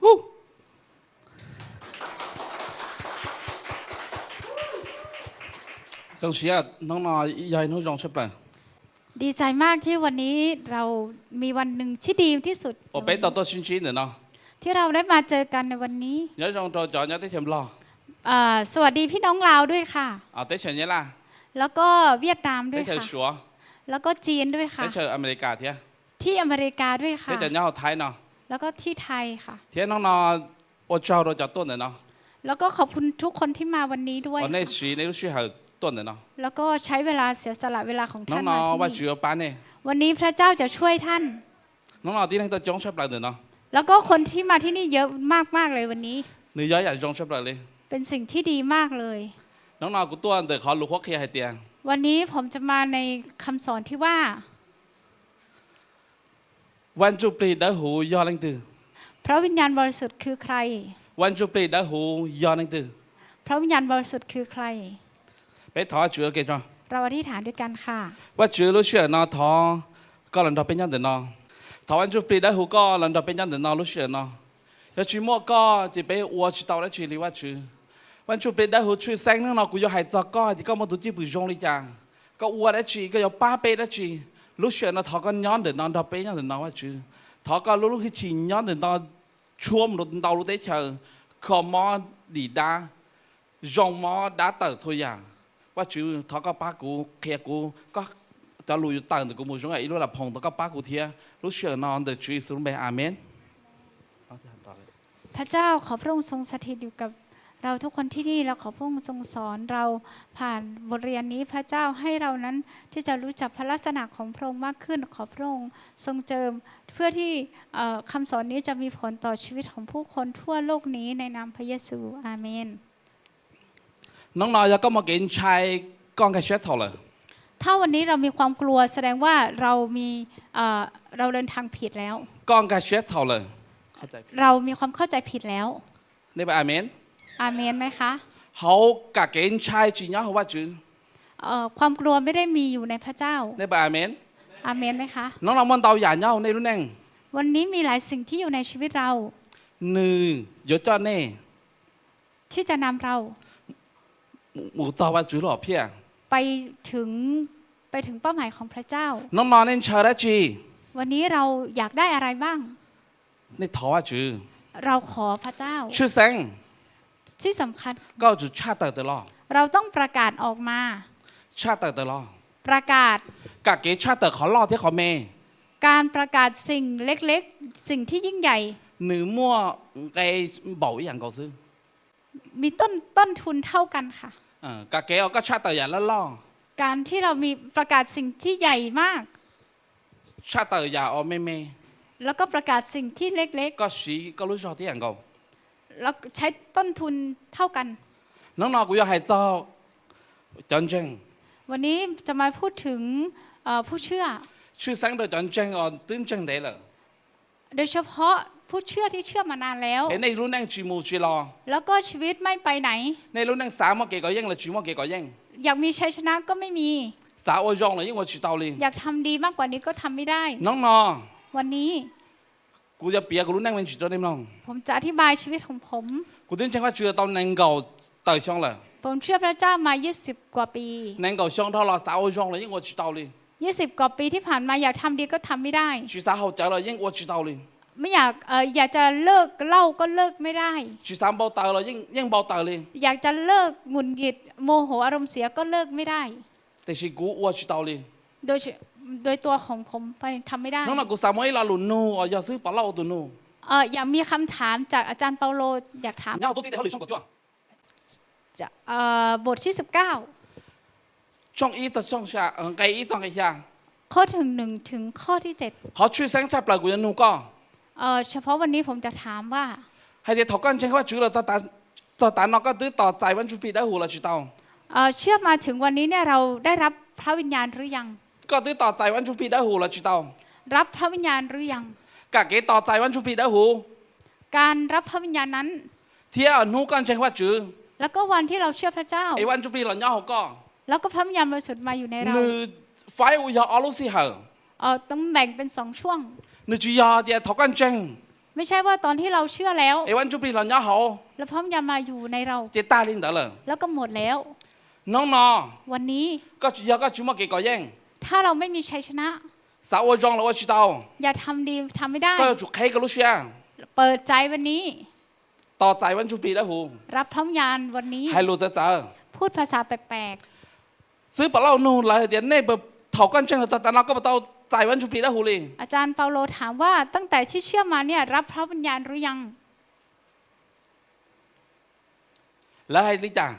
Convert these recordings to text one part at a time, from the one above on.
Hu! Zoo siab, hnub no yog ib hnub zoo tshaj plaws. ดีใจมากที่วันนี้เรามีวันหนึ่งที่ดีที่สุด Uas peb tau tuaj sib ntsib ntawm no. ที่เราได้มาเจอกันในวันนี้ Nyob zoo rau cov nyob teb chaws Nplog. เอ่อ สวัสดีพี่น้องลาวด้วยค่ะ Teb chaws Nyab Laj. แล้วก็เวียดนามด้วย Teb chaws ค่ะ Suav. แล้วก็จีนด้วยค่ะ Teb chaws Amelikas thiab. ที่อเมริกาด้วยค่ะ Thiab cov nyob hauv Thaib no. แล้วก็ที่ไทยค่ะ Thiab hnub no ua tsaug rau cov tuaj ntawm no. แล้วก็ขอบคุณทุกคนที่มาวันนี้ด้วย Uas nej siv nej lub sij hawm tuaj ntawm no. แล้วก็ใช้เวลาเสียสละเวลาของท่าน Hnub no Vajtswv yuav pab nej. วันนี้พระเจ้าจะช่วยท่าน Hnub no tib neeg tuaj coob tshaj plaws ntawm no. แล้วก็คนที่มาที่นี่เยอะมากๆเลยวันนี้ Nws yog ib yam zoo tshaj plaws li. เป็นสิ่งที่ดีมากเลย Hnub no kuv tuaj ntawm qhov lus qhuab qhia hais tias วันนี้ผมจะมาในคำสอนที่ว่า Vaj Ntsuj Plig Dawb Huv yog leej twg? พระวิญญาณบริสุทธิ์คือใคร Vaj Ntsuj Plig Dawb Huv yog leej twg? พระวิญญาณบริสุทธิ์คือใคร Peb thov Vajtswv ua ke tso. เราอธิษฐานด้วยกันค่ะ Vajtswv, lub sij hawm no thov koj los nrog peb nyob ntawm no. Thov Vaj Ntsuj Plig Dawb Huv koj los nrog peb nyob ntawm no lub sij hawm no. Yog tsis muaj koj ces peb ua tsis tau dab tsi li Vajtswv. Vaj Ntsuj Plig Dawb Huv tshwj xeeb, hnub no kuv yuav hais txog koj tias koj muaj tus cwj pwm zoo li cas, koj ua dab tsi, koj yuav pab peb dab tsi. Lub sij hawm no thov koj nyob ntawm no nrog peb nyob ntawm no Vajtswv. Thov koj lub lub hwj chim nyob ntawm no tshuab mus rau ntau lub teb chaws, kho mob dim dab, zoo mob dab tawm txhua yam. Vajtswv, thov koj pab kuv qhia kuv, koj cov lus yuav tawm ntawm kuv mus zoo ib lub las phoos, thov koj pab kuv thiab. Lub sij hawm no ntawm Tswv Yexus lub npe, Amees. พระเจ้าขอพระองค์ทรงสถิตอยู่กับเราทุกคนที่นี่ และขอพระองค์ทรงสอนเราผ่านบทเรียนนี้ พระเจ้าให้เรานั้นที่จะรู้จักพระลักษณะของพระองค์มากขึ้น ขอพระองค์ทรงเจิม เพื่อที่เอ่อคำสอนนี้จะมีผลต่อชีวิตของผู้คนทั่วโลกนี้ในนามพระเยซู อาเมน Hnub no yog koj muaj kev ntshai, koj nkag siab txhaum lawm. ถ้าวันนี้เรามีความกลัวแสดงว่าเรามีเอ่อเราเดินทางผิดแล้ว Koj nkag siab txhaum lawm. เรามีความเข้าใจผิดแล้ว Amees. อาเมนไหมคะ Hauv kam kev ntshai tsis nyob hauv Vajtswv. เอ่อความกลัวไม่ได้มีอยู่ในพระเจ้า Amees. อาเมนไหมคะ Hnub no muaj ntau yam nyob hauv nej lub neej. วันนี้มีหลายสิ่งที่อยู่ในชีวิตเรา Nws yuav coj nej ที่จะนำเรา mus txog Vajtswv lub hom phiaj ไปถึงไปถึงเป้าหมายของพระเจ้า Hnub no nej ntshaw dab tsi? วันนี้เราอยากได้อะไรบ้าง Nej thov Vajtswv. เราขอพระเจ้า Tshwj xeeb, ที่สำคัญ koj yuav tsum tshaj tawm tawm los. เราต้องประกาศออกมา Tshaj tawm tawm los. ประกาศ Kam kev tshaj tawm qhov loj thiab qhov me. การประกาศสิ่งเล็กๆ สิ่งที่ยิ่งใหญ่ Nws muaj nqe npaum ib yam nkaus xwb. มีต้นต้นทุนเท่ากันค่ะ Kam kev uas koj tshaj tawm yam loj loj. การที่เรามีประกาศสิ่งที่ใหญ่มาก Tshaj tawm yam uas me me. แล้วก็ประกาศสิ่งที่เล็กๆ Koj siv koj lub zog tib yam nkaus. แล้วใช้ต้นทุนเท่ากัน Hnub no kuv yuav hais txog cov ntseeg. วันนี้จะมาพูดถึงเอ่อผู้เชื่อ Tshwj xeeb rau cov ntseeg uas twb ntseeg ntev lawm. โดยเฉพาะผู้เชื่อที่เชื่อมานานแล้ว Es nej lub neej tsis mus tsis los. แล้วก็ชีวิตไม่ไปไหน Nej lub neej xav muaj kev kov yeej los tsis muaj kev kov yeej. อยากมีชัยชนะก็ไม่มี Xav ua zoo los yeej ua tsis tau li. อยากทำดีมากกว่านี้ก็ทำไม่ได้ Hnub no วันนี้ kuv yuav piav kuv lub neej me ntsis rau nej mloog. ผมจะอธิบายชีวิตของผม Kuv twb ntseeg Vajtswv tau nees nkaum tawm xyoo lawm. ผมเชื่อพระเจ้ามายี่สิบกว่าปี Nees nkaum xyoo dhau los xav ua zoo los yeej ua tsis tau li. ยี่สิบกว่าปีที่ผ่านมาอยากทำดีก็ทำไม่ได้ Tsis xav haus cawv los yeej ua tsis tau li. ไม่อยากเอ่ออยากจะเลิกเหล้าก็เลิกไม่ได้ Tsis xav npau taws los yeej npau taws li. อยากจะเลิกหงุดหงิดโมโหอารมณ์เสียก็เลิกไม่ได้ Tiam sis kuv ua tsis tau li. โดยโดยตัวของผมไปทำไม่ได้ Hnub no kuv xav muaj ib lo lus nug uas yog xib hwb Pov Lauj ua tus nug. เอ่ออยากมีคำถามจากอาจารย์เปาโล อยากถาม Nyob hauv tub txib tes hauj lwm tshooj kaum cuaj จะเอ่อบทที่สิบเก้า Tshooj ib txog tshooj xya, nqe ib txog nqe xya. ข้อถึงหนึ่งถึงข้อที่เจ็ด Qhov tshwj xeeb tshaj plaws kuv yuav nug koj. เอ่อเฉพาะวันนี้ผมจะถามว่า Hais tias thaum koj ntseeg Vajtswv los txog tav no koj twb tos txais Vaj Ntsuj Plig Dawb Huv los tsis tau? เอ่อเชื่อมาถึงวันนี้เนี่ยเราได้รับพระวิญญาณหรือยัง Koj twb tos txais Vaj Ntsuj Plig Dawb Huv los tsis tau? รับพระวิญญาณหรือยัง Kam kev tos txais Vaj Ntsuj Plig Dawb Huv. การรับพระวิญญาณนั้น Thiab hnub koj ntseeg Vajtswv แล้วก็วันที่เราเชื่อพระเจ้า es Vaj Ntsuj Plig los nyob hauv koj, แล้วก็พระวิญญาณบริสุทธิ์มาอยู่ในเรา nws faib ua yog ob lub sij hawm. เอ่อต้องแบ่งเป็นสองช่วง Nws tsis yog tias thaum koj ntseeg ไม่ใช่ว่าตอนที่เราเชื่อแล้ว es Vaj Ntsuj Plig los nyob hauv, แล้วพระวิญญาณมาอยู่ในเรา ces tag li ntawd lawm. แล้วก็หมดแล้ว Hnub no, วันนี้ koj tsis yog koj tsis muaj kev kov yeej. ถ้าเราไม่มีชัยชนะ xav ua zoo los ua tsis tau. อย่าทำดีทำไม่ได้ Koj yuav tsum qheb koj lub siab. เปิดใจวันนี้ Tos txais Vaj Ntsuj Plig Dawb Huv. รับพระวิญญาณวันนี้ Hais lus txawv txawv. พูดภาษาแปลกๆ Xib hwb Paulus nug lawv hais tias, nej puas, thaum koj ntseeg los txog tav no koj puas tau txais Vaj Ntsuj Plig Dawb Huv li? อาจารย์เปาโลถามว่าตั้งแต่ที่เชื่อมาเนี่ยรับพระวิญญาณหรือยัง Lawv hais li cas?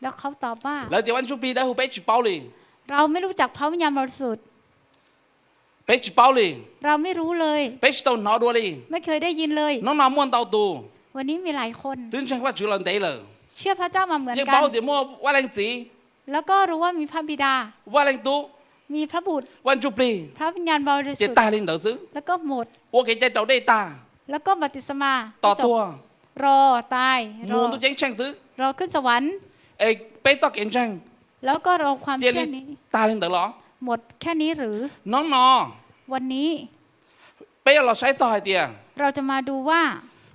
แล้วเขาตอบว่า Lawv tias Vaj Ntsuj Plig Dawb Huv peb tsis paub li. เราไม่รู้จักพระวิญญาณบริสุทธิ์ Peb tsis paub li. เราไม่รู้เลย Peb tsis tau hnov dua li. ไม่เคยได้ยินเลย Hnub no muaj ntau tus วันนี้มีหลายคน twb ntseeg Vajtswv los ntev lawm. เชื่อพระเจ้ามาเหมือนกัน Yeej paub tias muaj Vaj Leej Txiv, แล้วก็รู้ว่ามีพระบิดา Vaj Leej Tub, มีพระบุตร Vaj Ntsuj Plig, พระวิญญาณบริสุทธิ์ ces tag li ntawd xwb. แล้วก็หมด Ua kev cai raus dej tag, แล้วก็บัพติศมา tos tuag, รอตาย รอ mus ntuj ceeb tsheej xwb, รอขึ้นสวรรค์ es peb txoj kev ntseeg แล้วก็รอความเชื่อนี้ cia li tag li ntawd los? หมดแค่นี้หรือ Hnub no วันนี้ peb yuav los saib txog hais tias เราจะมาดูว่า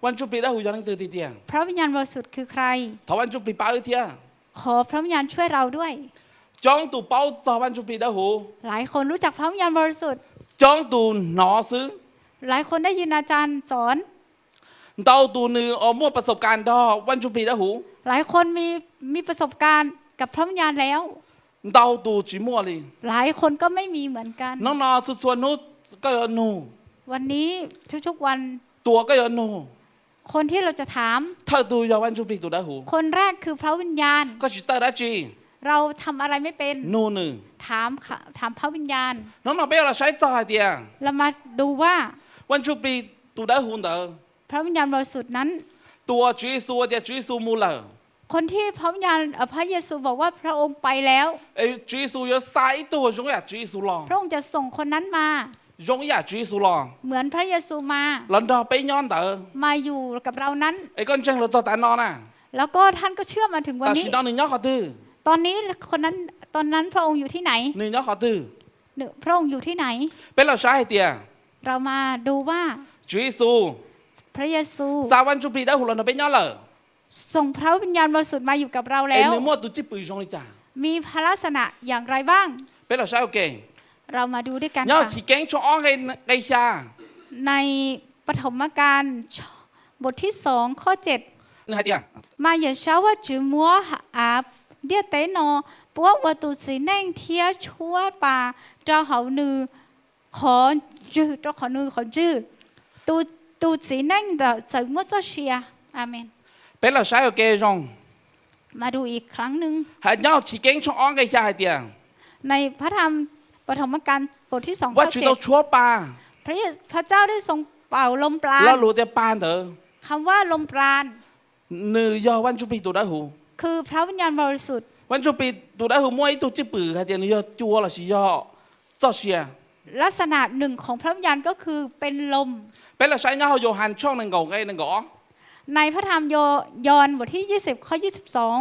Vaj Ntsuj Plig Dawb Huv yog leej twg tiag tiag. พระวิญญาณบริสุทธิ์คือใคร Thov Vaj Ntsuj Plig pab wb thiab. ขอพระวิญญาณช่วยเราด้วย Coob tus paub txog Vaj Ntsuj Plig Dawb Huv. หลายคนรู้จักพระวิญญาณบริสุทธิ์ Coob tus hnov xwb. หลายคนได้ยินอาจารย์สอน Ntau tus nws muaj pas xaum kas nrog Vaj Ntsuj Plig Dawb Huv. หลายคนมีมีประสบการณ์กับพระวิญญาณแล้ว Ntau tus tsis muaj li. หลายคนก็ไม่มีเหมือนกัน Hnub no txhua txhua hnub koj yuav nug, วันนี้ทุกๆวัน tus uas koj yuav nug, คนที่เราจะถาม thawj tug yog Vaj Ntsuj Plig tus Dawb Huv. คนแรกคือพระวิญญาณ Koj tsis txawj dab tsi, เราทำอะไรไม่เป็น nug nws. ถามค่ะ ถามพระวิญญาณ Hnub no peb yuav los saib txog hais tias เรามาดูว่า Vaj Ntsuj Plig tus Dawb Huv ntawd, พระวิญญาณบริสุทธิ์นั้น tus uas Tswv Yexus hais tias Tswv Yexus mus lawm, คนที่พระวิญญาณเอ่อพระเยซูบอกว่าพระองค์ไปแล้ว es Tswv Yexus yuav xa ib tug zoo ib yam Tswv Yexus los. พระองค์จะส่งคนนั้นมา Zoo ib yam Tswv Yexus los. เหมือนพระเยซูมา Los nrog peb nyob ntawd. มาอยู่กับเรานั้น Es koj ntseeg los txog tav no na. แล้วก็ท่านก็เชื่อมาถึงวันนี้ Tam sim no nws nyob qhov twg? ตอนนี้คนนั้นตอนนั้นพระองค์อยู่ที่ไหน Nws nyob qhov twg? พระองค์อยู่ที่ไหน Peb los saib hais tias เรามาดูว่า Tswv Yexus พระเยซู xa Vaj Ntsuj Plig Dawb Huv los nrog peb nyob lawm. ส่งพระวิญญาณบริสุทธิ์มาอยู่กับเราแล้ว Es nws muaj tus cwj pwm zoo li cas? มีพระลักษณะอย่างไรบ้าง Peb los saib ua ke. เรามาดูด้วยกัน Nyob Chiv Keeb tshooj ob nqe xya. ในปฐมกาลบทที่สองข้อเจ็ด Nws hais tias, Mas yawm saub Vajtswv muab av ntiaj teb no puab ua tus txiv neej thiab tshuab pa rau hauv nws qhov ntswg, rau hauv nws qhov ntswg. Tus, tus txiv neej ntawd txawm muaj txoj sia. Amees. Peb los saib ua ke zoo. มาดูอีกครั้งหนึ่ง Nyob Chiv Keeb tshooj ob nqe xya hais tias, ในพระธรรมปฐมกาลบทที่สองข้อเจ็ด Vajtswv tau tshuab pa. พระเยซู พระเจ้าได้ทรงเป่าลมปราณ Lo lus tias pa ntawd, คำว่าลมปราณ nws yog Vaj Ntsuj Plig tus Dawb Huv. คือพระวิญญาณบริสุทธิ์ Vaj Ntsuj Plig tus Dawb Huv muaj ib tug cwj pwm hais tias nws yog cua lossis yog txoj sia. ลักษณะหนึ่งของพระวิญญาณก็คือเป็นลม Peb los saib nyob hauv Yauhas tshooj nees nkaum nqe nees nkaum ob. ในพระธรรมโย- ยอห์นบทที่ยี่สิบข้อยี่สิบสอง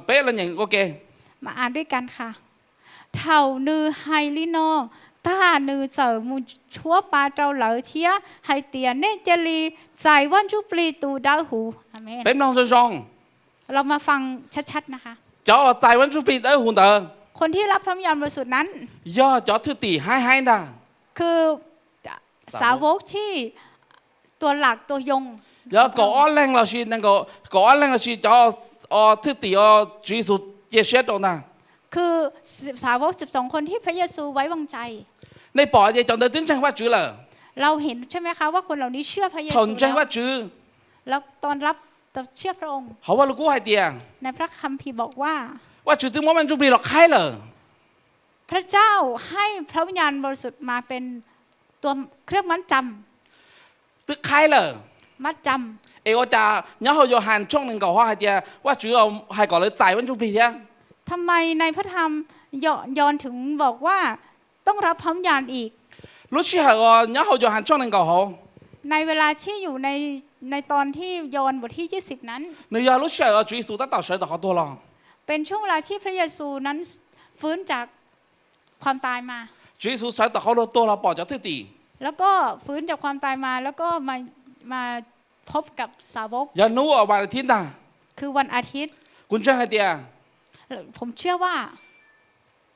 Peb los nyeem ua ke. มาอ่านด้วยกันค่ะ Thaum nws hais li no tag, nws txawm mus tshuab pa rau lawv thiab hais tias, Nej cia li txais Vaj Ntsuj Plig tus Dawb Huv. Amees. Peb mloog zoo zoo. เรามาฟังชัดๆนะคะ Cov uas txais Vaj Ntsuj Plig Dawb Huv ntawd คนที่รับพระวิญญาณบริสุทธิ์นั้น yog cov thwj tim haib haib ntag. คือสาวกที่ ตัวหลักตัวยง Yog kaum ob leeg lossis, kaum ob leeg lossis cov thwj tim uas Tswv Yexus cia siab rau ntag. คือสาวกสิบสองคนที่พระเยซูไว้วางใจ Nej pom tias cov ntawd twb ntseeg Vajtswv lawm. เราเห็นใช่ไหมคะว่าคนเหล่านี้เชื่อพระเยซู Thaum ntseeg Vajtswv แล้ว แล้วตอนรับเชื่อพระองค์ Hauv Vaj Lug Kub hais tias, ในพระคัมภีร์บอกว่า Vajtswv twb muab Vaj Ntsuj Plig los qhaib lawm. พระเจ้าให้พระวิญญาณบริสุทธิ์มาเป็นตัวเครื่องมัดจำ Twb qhaib lawm. มัดจำ Es ua cas nyob hauv Yauhas tshooj nees nkaum ho hais tias Vajtswv hais kom lawv txais Vaj Ntsuj Plig thiab? ทำไมในพระธรรมยอ- ยอห์นถึงบอกว่าต้องรับพระวิญญาณอีก Lub sij hawm uas nyob hauv Yauhas tshooj nees nkaum hauv ในเวลาที่อยู่ใน- ในตอนที่ยอห์นบทที่ยี่สิบนั้น nws yog lub sij hawm uas Tswv Yexus tab tom sawv tom qhov tuag los. เป็นช่วงเวลาที่พระเยซูนั้นฟื้นจากความตายมา Tswv Yexus sawv tom qhov tuag los pom cov thwj tim แล้วก็ฟื้นจากความตายมา แล้วก็มา มาพบกับสาวก Yog hnub uas vas thiv ntag. คือวันอาทิตย์ Kuv ntseeg hais tias ผมเชื่อว่า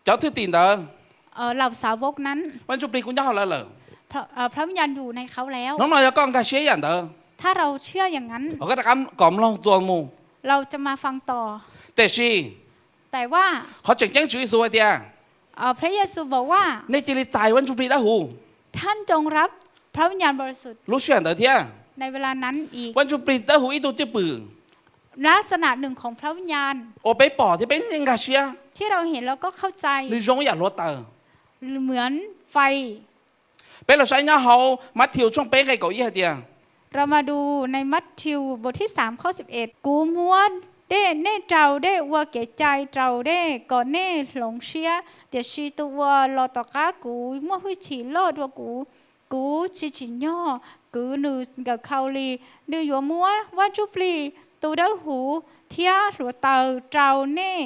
cov thwj tim ntawd เอ่อเหล่าสาวกนั้น Vaj Ntsuj Plig kuj nyob hauv lawv lawm. พระเอ่อพระวิญญาณอยู่ในเขาแล้ว Hnub no yog koj nkag siab ib yam ntawd, ถ้าเราเชื่ออย่างนั้น koj rov qab kom mloog txuas mus. เราจะมาฟังต่อ Tiam sis แต่ว่า qhov tseem ceeb Tswv Yexus hais tias เอ่อพระเยซูบอกว่า nej cia li txais Vaj Ntsuj Plig Dawb Huv ท่านจงรับพระวิญญาณบริสุทธิ์ lub sij hawm ntawd thiab. ในเวลานั้นอีก Vaj Ntsuj Plig Dawb Huv ib tug cwj pwm ลักษณะหนึ่งของพระวิญญาณ uas peb pom thiab peb nkag siab, ที่เราเห็นแล้วก็เข้าใจ nws zoo ib yam hluav taws. เหมือนไฟ Peb los saib nyob hauv Mathais tshooj peb nqe kaum ib hais tias เรามาดูในมัทธิวบทที่สามข้อสิบเอ็ด Kuv muab dej nej rau dej ua kev cai rau dej kom nej hloov siab, tiam sis tus uas los tom qab kuv muaj hwj chim loj dua kuv, kuv tsis tsim nyog kwv nws nkawm khau li. Nws yuav muab Vaj Ntsuj Plig tus dawb huv thiab hluav taws rau nej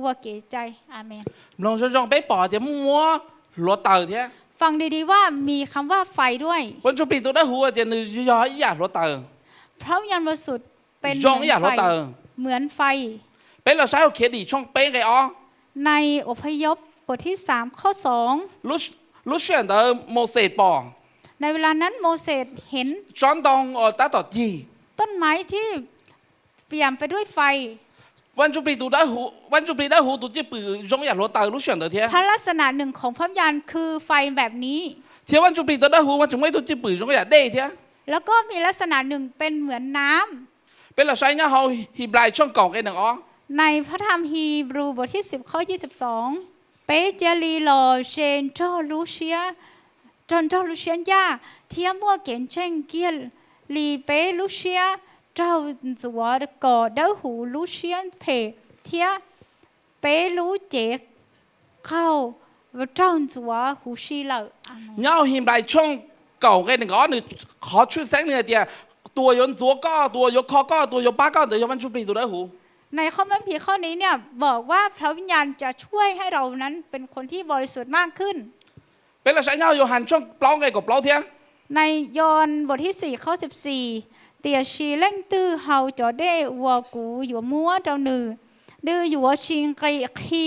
ua kev cai. Amees. Mloog zoo zoo, peb pom tias muaj muab hluav taws thiab. ฟังดีๆว่ามีคำว่าไฟด้วย Vaj Ntsuj Plig tus dawb huv tias nws yog ib yam hluav taws, พระวิญญาณบริสุทธิ์เป็นเหมือนไฟ zoo ib yam hluav taws. เหมือนไฟ Peb los saib hauv Khiav Dim tshooj peb nqe ob. ในอพยพบทที่สามข้อสอง Lub sij hawm ntawd Mauxes pom ในเวลานั้นโมเสสเห็น tsob ntoo uas tab tom cig. ต้นไม้ที่เปี่ยมไปด้วยไฟ Vaj Ntsuj Plig tus dawb huv, Vaj Ntsuj Plig dawb huv tus cwj pwm zoo ib yam hluav taws lub sij hawm ntawd thiab. พระลักษณะหนึ่งของพระวิญญาณคือไฟแบบนี้ Thiab Vaj Ntsuj Plig tus dawb huv mas tseem muaj ib tug cwj pwm zoo ib yam dej thiab. แล้วก็มีลักษณะหนึ่งเป็นเหมือนน้ำ Peb los saib nyob hauv Henplais tshooj kaum nqe nees ob. ในพระธรรมฮีบรูบทที่สิบข้อยี่สิบสอง Peb cia li los ze nrog lub siab, nrog lub siab ncaj thiab muaj kev ntseeg kiag li peb lub siab raug ntxuav kom dawb huv lub siab phem thiab peb lub cev qaug raug ntxuav huv si lawm. Nyob hauv Henplais tshooj kaum nqe nees ob nws qhov tshwj xeeb nws hais tias tus uas yuav ntxuav koj, tus uas yuav kho koj, tus uas yuav pab koj ntawd yog Vaj Ntsuj Plig tus dawb huv. ในข้อพระคัมภีร์ข้อนี้เนี่ยบอกว่าพระวิญญาณจะช่วยให้เรานั้นเป็นคนที่บริสุทธิ์มากขึ้น Peb los saib nyob hauv Yauhas tshooj plaub nqe kaum plaub thiab. ในยอห์นบทที่สี่ข้อสิบสี่ Tiam sis leej twg haus cov dej uas kuv yuav muab rau nws, nws yuav tsis nqhis khi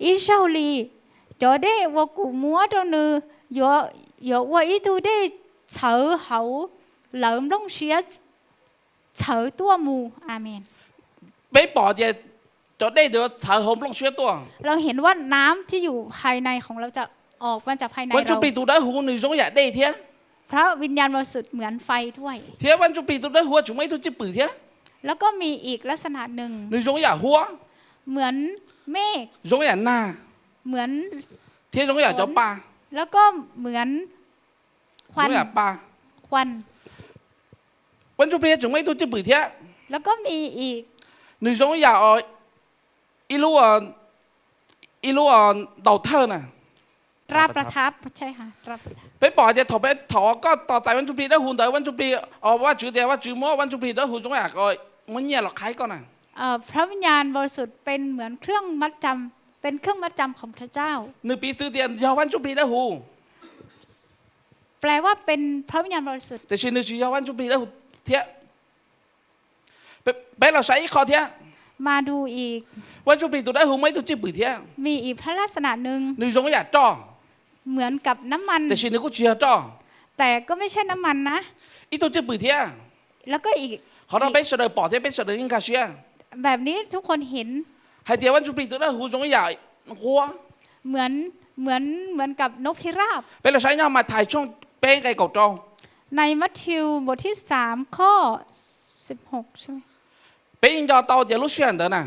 ib zaug li. Cov dej uas kuv muab rau nws yuav ua ib tug dej txhawv hauv lawv nplooj siab txhawv tuaj mus. Amees. Peb pom tias cov dej ntawd txhawv hauv nplooj siab tuaj. เราเห็นว่าน้ำที่อยู่ภายในของเราจะออกมาจากภายในเรา Vaj Ntsuj Plig tus dawb huv nws zoo ib yam dej thiab. พระวิญญาณบริสุทธิ์เหมือนไฟด้วย Thiab Vaj Ntsuj Plig tus dawb huv tseem muaj ib tug cwj pwm thiab. แล้วก็มีอีกลักษณะหนึ่ง Nws zoo ib yam huab เหมือนเมฆ zoo ib yam nag เหมือน thiab zoo ib yam cov pa แล้วก็เหมือนควัน zoo ib yam pa ควัน Vaj Ntsuj Plig tseem muaj ib tug cwj pwm thiab แล้วก็มีอีก Nws zoo ib yam ib lub, ib lub ntaus thawj na. ตราประทับ ใช่ค่ะ ตราประทับ Peb pom hais tias thaum peb, thaum koj tos txais Vaj Ntsuj Plig dawb huv ntawd, Vaj Ntsuj Plig, Vajtswv tias Vajtswv muab Vaj Ntsuj Plig dawb huv zoo ib yam muab nyiaj los qhaib koj na. เอ่อพระวิญญาณบริสุทธิ์เป็นเหมือนเครื่องมัดจำ เป็นเครื่องมัดจำของพระเจ้า Nws piv txwv tias yog Vaj Ntsuj Plig dawb huv แปลว่าเป็นพระวิญญาณบริสุทธิ์ tiam sis nws tsis yog Vaj Ntsuj Plig dawb huv thiab. Peb los saib ib qho thiab. มาดูอีก Vaj Ntsuj Plig tus dawb huv muaj ib tug cwj pwm thiab มีอีกพระลักษณะหนึ่ง Nws zoo ib yam roj เหมือนกับน้ำมัน tiam sis nws kuj tsis yog roj แต่ก็ไม่ใช่น้ำมันนะ Ib tug cwj pwm thiab แล้วก็อีก Qhov no peb sawv daws pom thiab peb sawv daws yeej nkag siab แบบนี้ทุกคนเห็น hais tias Vaj Ntsuj Plig tus dawb huv zoo ib yam nquab เหมือน เหมือน เหมือนกับนกพิราบ Peb los saib nyob Mathais tshooj peb nqe kaum rau. ในมัทธิวบทที่สามข้อสิบหกใช่ไหม Peb yeej nco tau tias lub sij hawm ntawd na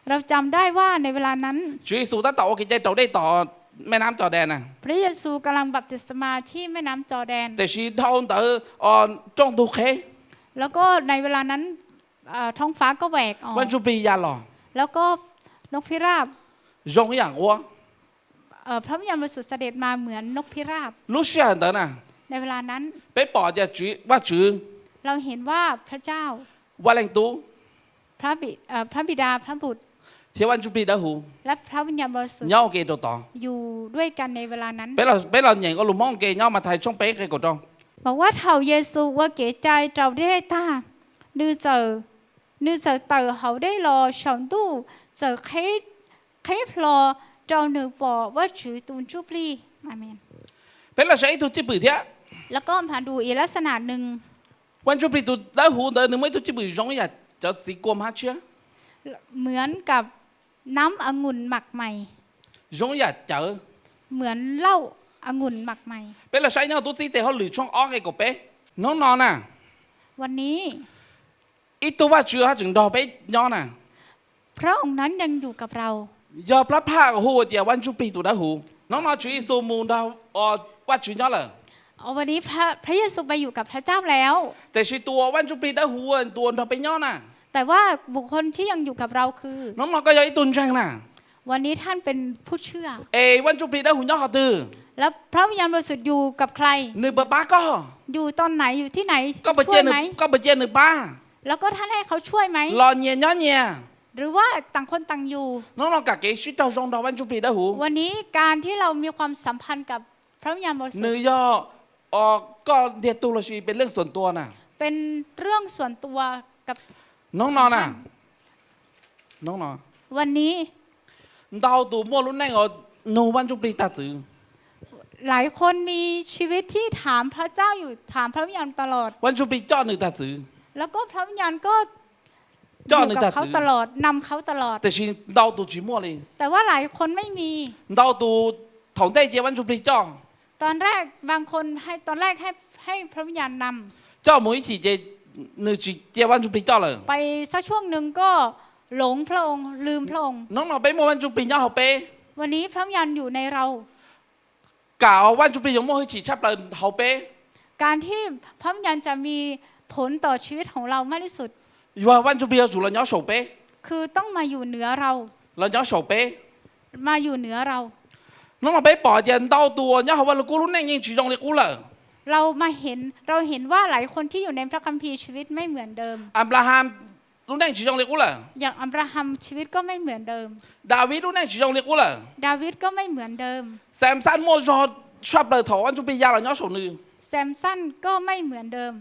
เราจำได้ว่าในเวลานั้น Tswv Yexus tab tom ua kev cai raus dej tom แม่น้ำจอร์แดน na พระเยซูกำลังบัพติศมาที่แม่น้ำจอร์แดน tiam sis dhau ntawd rooj ntug qheb แล้วก็ในเวลานั้น เอ่อ ท้องฟ้าก็แหวกออก Vaj Ntsuj Plig ya los แล้วก็นกพิราบ zoo ib yam nquab เอ่อ พระวิญญาณบริสุทธิ์เสด็จมาเหมือนนกพิราบ Lub sij hawm ntawd na ในเวลานั้น peb pom tias Vajtswv เราเห็นว่าพระเจ้า Vaj Leej Tub พระบิ เอ่อ พระบิดา พระบุตร thiab Vaj Ntsuj Plig dawb huv และพระวิญญาณบริสุทธิ์ nyob ua ke rau tod อยู่ด้วยกันในเวลานั้น Peb los nyeem ua lus Hmoob ua ke nyob Mathais tshooj peb nqe kaum rau. บอกว่า thaum Yexus ua kev cai raus dej tag, nws txawm, nws txawm tawm hauv dej los saum ntuj, txawm qheb, qheb plho rau nws pom Vajtswv tus Ntsuj Plig. Amen. Peb los saib ib tug cwj pwm thiab. แล้วก็มาดูอีกลักษณะหนึ่ง Vaj Ntsuj Plig tus dawb huv ntawd nws muaj ib tug cwj pwm zoo ib yam cov txiv kua hmab tshiab. เหมือนกับน้ำองุ่นหมากใหม่ Zoo ib yam cawv. เหมือนเหล้าองุ่นหมากใหม่ Peb los saib nyob tub txib tes hauj lwm tshooj ob nqe kaum peb. Hnub no na, วันนี้ ib tug Vajtswv haj tseem nrog peb nyob na. พระองค์นั้นยังอยู่กับเรา Yog plab phaj hu tias Vaj Ntsuj Plig tus dawb huv. Hnub no Tswv Yexus mus nrog Vajtswv nyob lawm. วันนี้พระ พระเยซูไปอยู่กับพระเจ้าแล้ว Tiam sis tus uas Vaj Ntsuj Plig dawb huv tus uas nrog peb nyob na, แต่ว่าบุคคลที่ยังอยู่กับเราคือ Hnub no koj yog ib tug ntseeg na. วันนี้ท่านเป็นผู้เชื่อ Es Vaj Ntsuj Plig dawb huv nyob qhov twg? แล้วพระวิญญาณบริสุทธิ์อยู่กับใคร Nws puas pab koj? อยู่ตอนไหน อยู่ที่ไหน Koj puas cia nws pab? แล้วก็ท่านให้เขาช่วยไหม Los nyias nyob nyias? หรือว่าต่างคนต่างอยู่ Hnub no kam kev sib raug zoo nrog Vaj Ntsuj Plig dawb huv. วันนี้การที่เรามีความสัมพันธ์กับพระวิญญาณบริสุทธิ์ Nws yog koj ntiag tug lossis pes leej xuam tua na. เป็นเรื่องส่วนตัวกับ Hnub no na, hnub no, วันนี้ ntau tus muaj lub neej uas nug Vaj Ntsuj Plig tag txwv. หลายคนมีชีวิตที่ถามพระเจ้าอยู่ ถามพระวิญญาณตลอด Vaj Ntsuj Plig coj nws tag txwv. แล้วก็พระวิญญาณก็ Coj nws tag txwv ตลอด นำเขาตลอด Tiam sis ntau tus tsis muaj li. แต่ว่าหลายคนไม่มี Ntau tus thaum ntej cia Vaj Ntsuj Plig coj. ตอนแรก บางคนให้ ตอนแรกให้ ให้พระวิญญาณนำ Coj mus ib chim ces nws tsis cia Vaj Ntsuj Plig coj lawm. ไปสักช่วงหนึ่งก็หลงพระองค์ ลืมพระองค์ Hnub no peb muaj Vaj Ntsuj Plig nyob hauv peb. วันนี้พระวิญญาณอยู่ในเรา Kam Vaj Ntsuj Plig yuav muaj hwj chim tshaj plaws hauv peb. การที่พระวิญญาณจะมีผลต่อชีวิตของเรามากที่สุด Yog Vaj Ntsuj Plig yuav tsum los nyob saum peb. คือต้องมาอยู่เหนือเรา Los nyob saum peb. มาอยู่เหนือเรา Hnub no peb pom tias ntau tus uas nyob hauv Vaj Lug Kub lub neej yeej tsis zoo li qub lawm. เรามาเห็น เราเห็นว่าหลายคนที่อยู่ในพระคัมภีร์ชีวิตไม่เหมือนเดิม Anplahas lub neej tsis zoo li qub lawm. อย่างอับราฮัมชีวิตก็ไม่เหมือนเดิม Daviv lub neej tsis zoo li qub lawm. ดาวิดก็ไม่เหมือนเดิม Xaxas muaj zog tshaj plaws thaum Vaj Ntsuj Plig ya los nyob saum nws. แซมสันก็ไม่เหมือนเดิม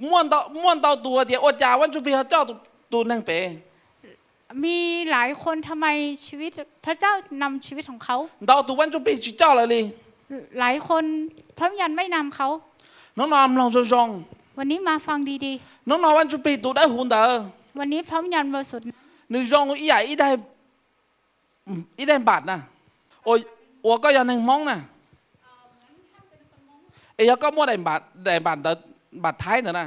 Muaj ntau tus tias ua cas Vaj Ntsuj Plig ho coj tus neeg pem. มีหลายคนทำไมชีวิต พระเจ้านำชีวิตของเขา Ntau tus Vaj Ntsuj Plig tsis coj lawm li. หลายคนพระวิญญาณไม่นำเขา Hnub no mloog zoo zoo. วันนี้มาฟังดีๆ Hnub no Vaj Ntsuj Plig tus dawb huv ntawd วันนี้พระวิญญาณบริสุทธิ์ nws zoo ib yam ib daim npam na, uas koj yog neeg Hmoob na. Es yog koj muaj daim npam ntawd, npam Thaib ntawd na,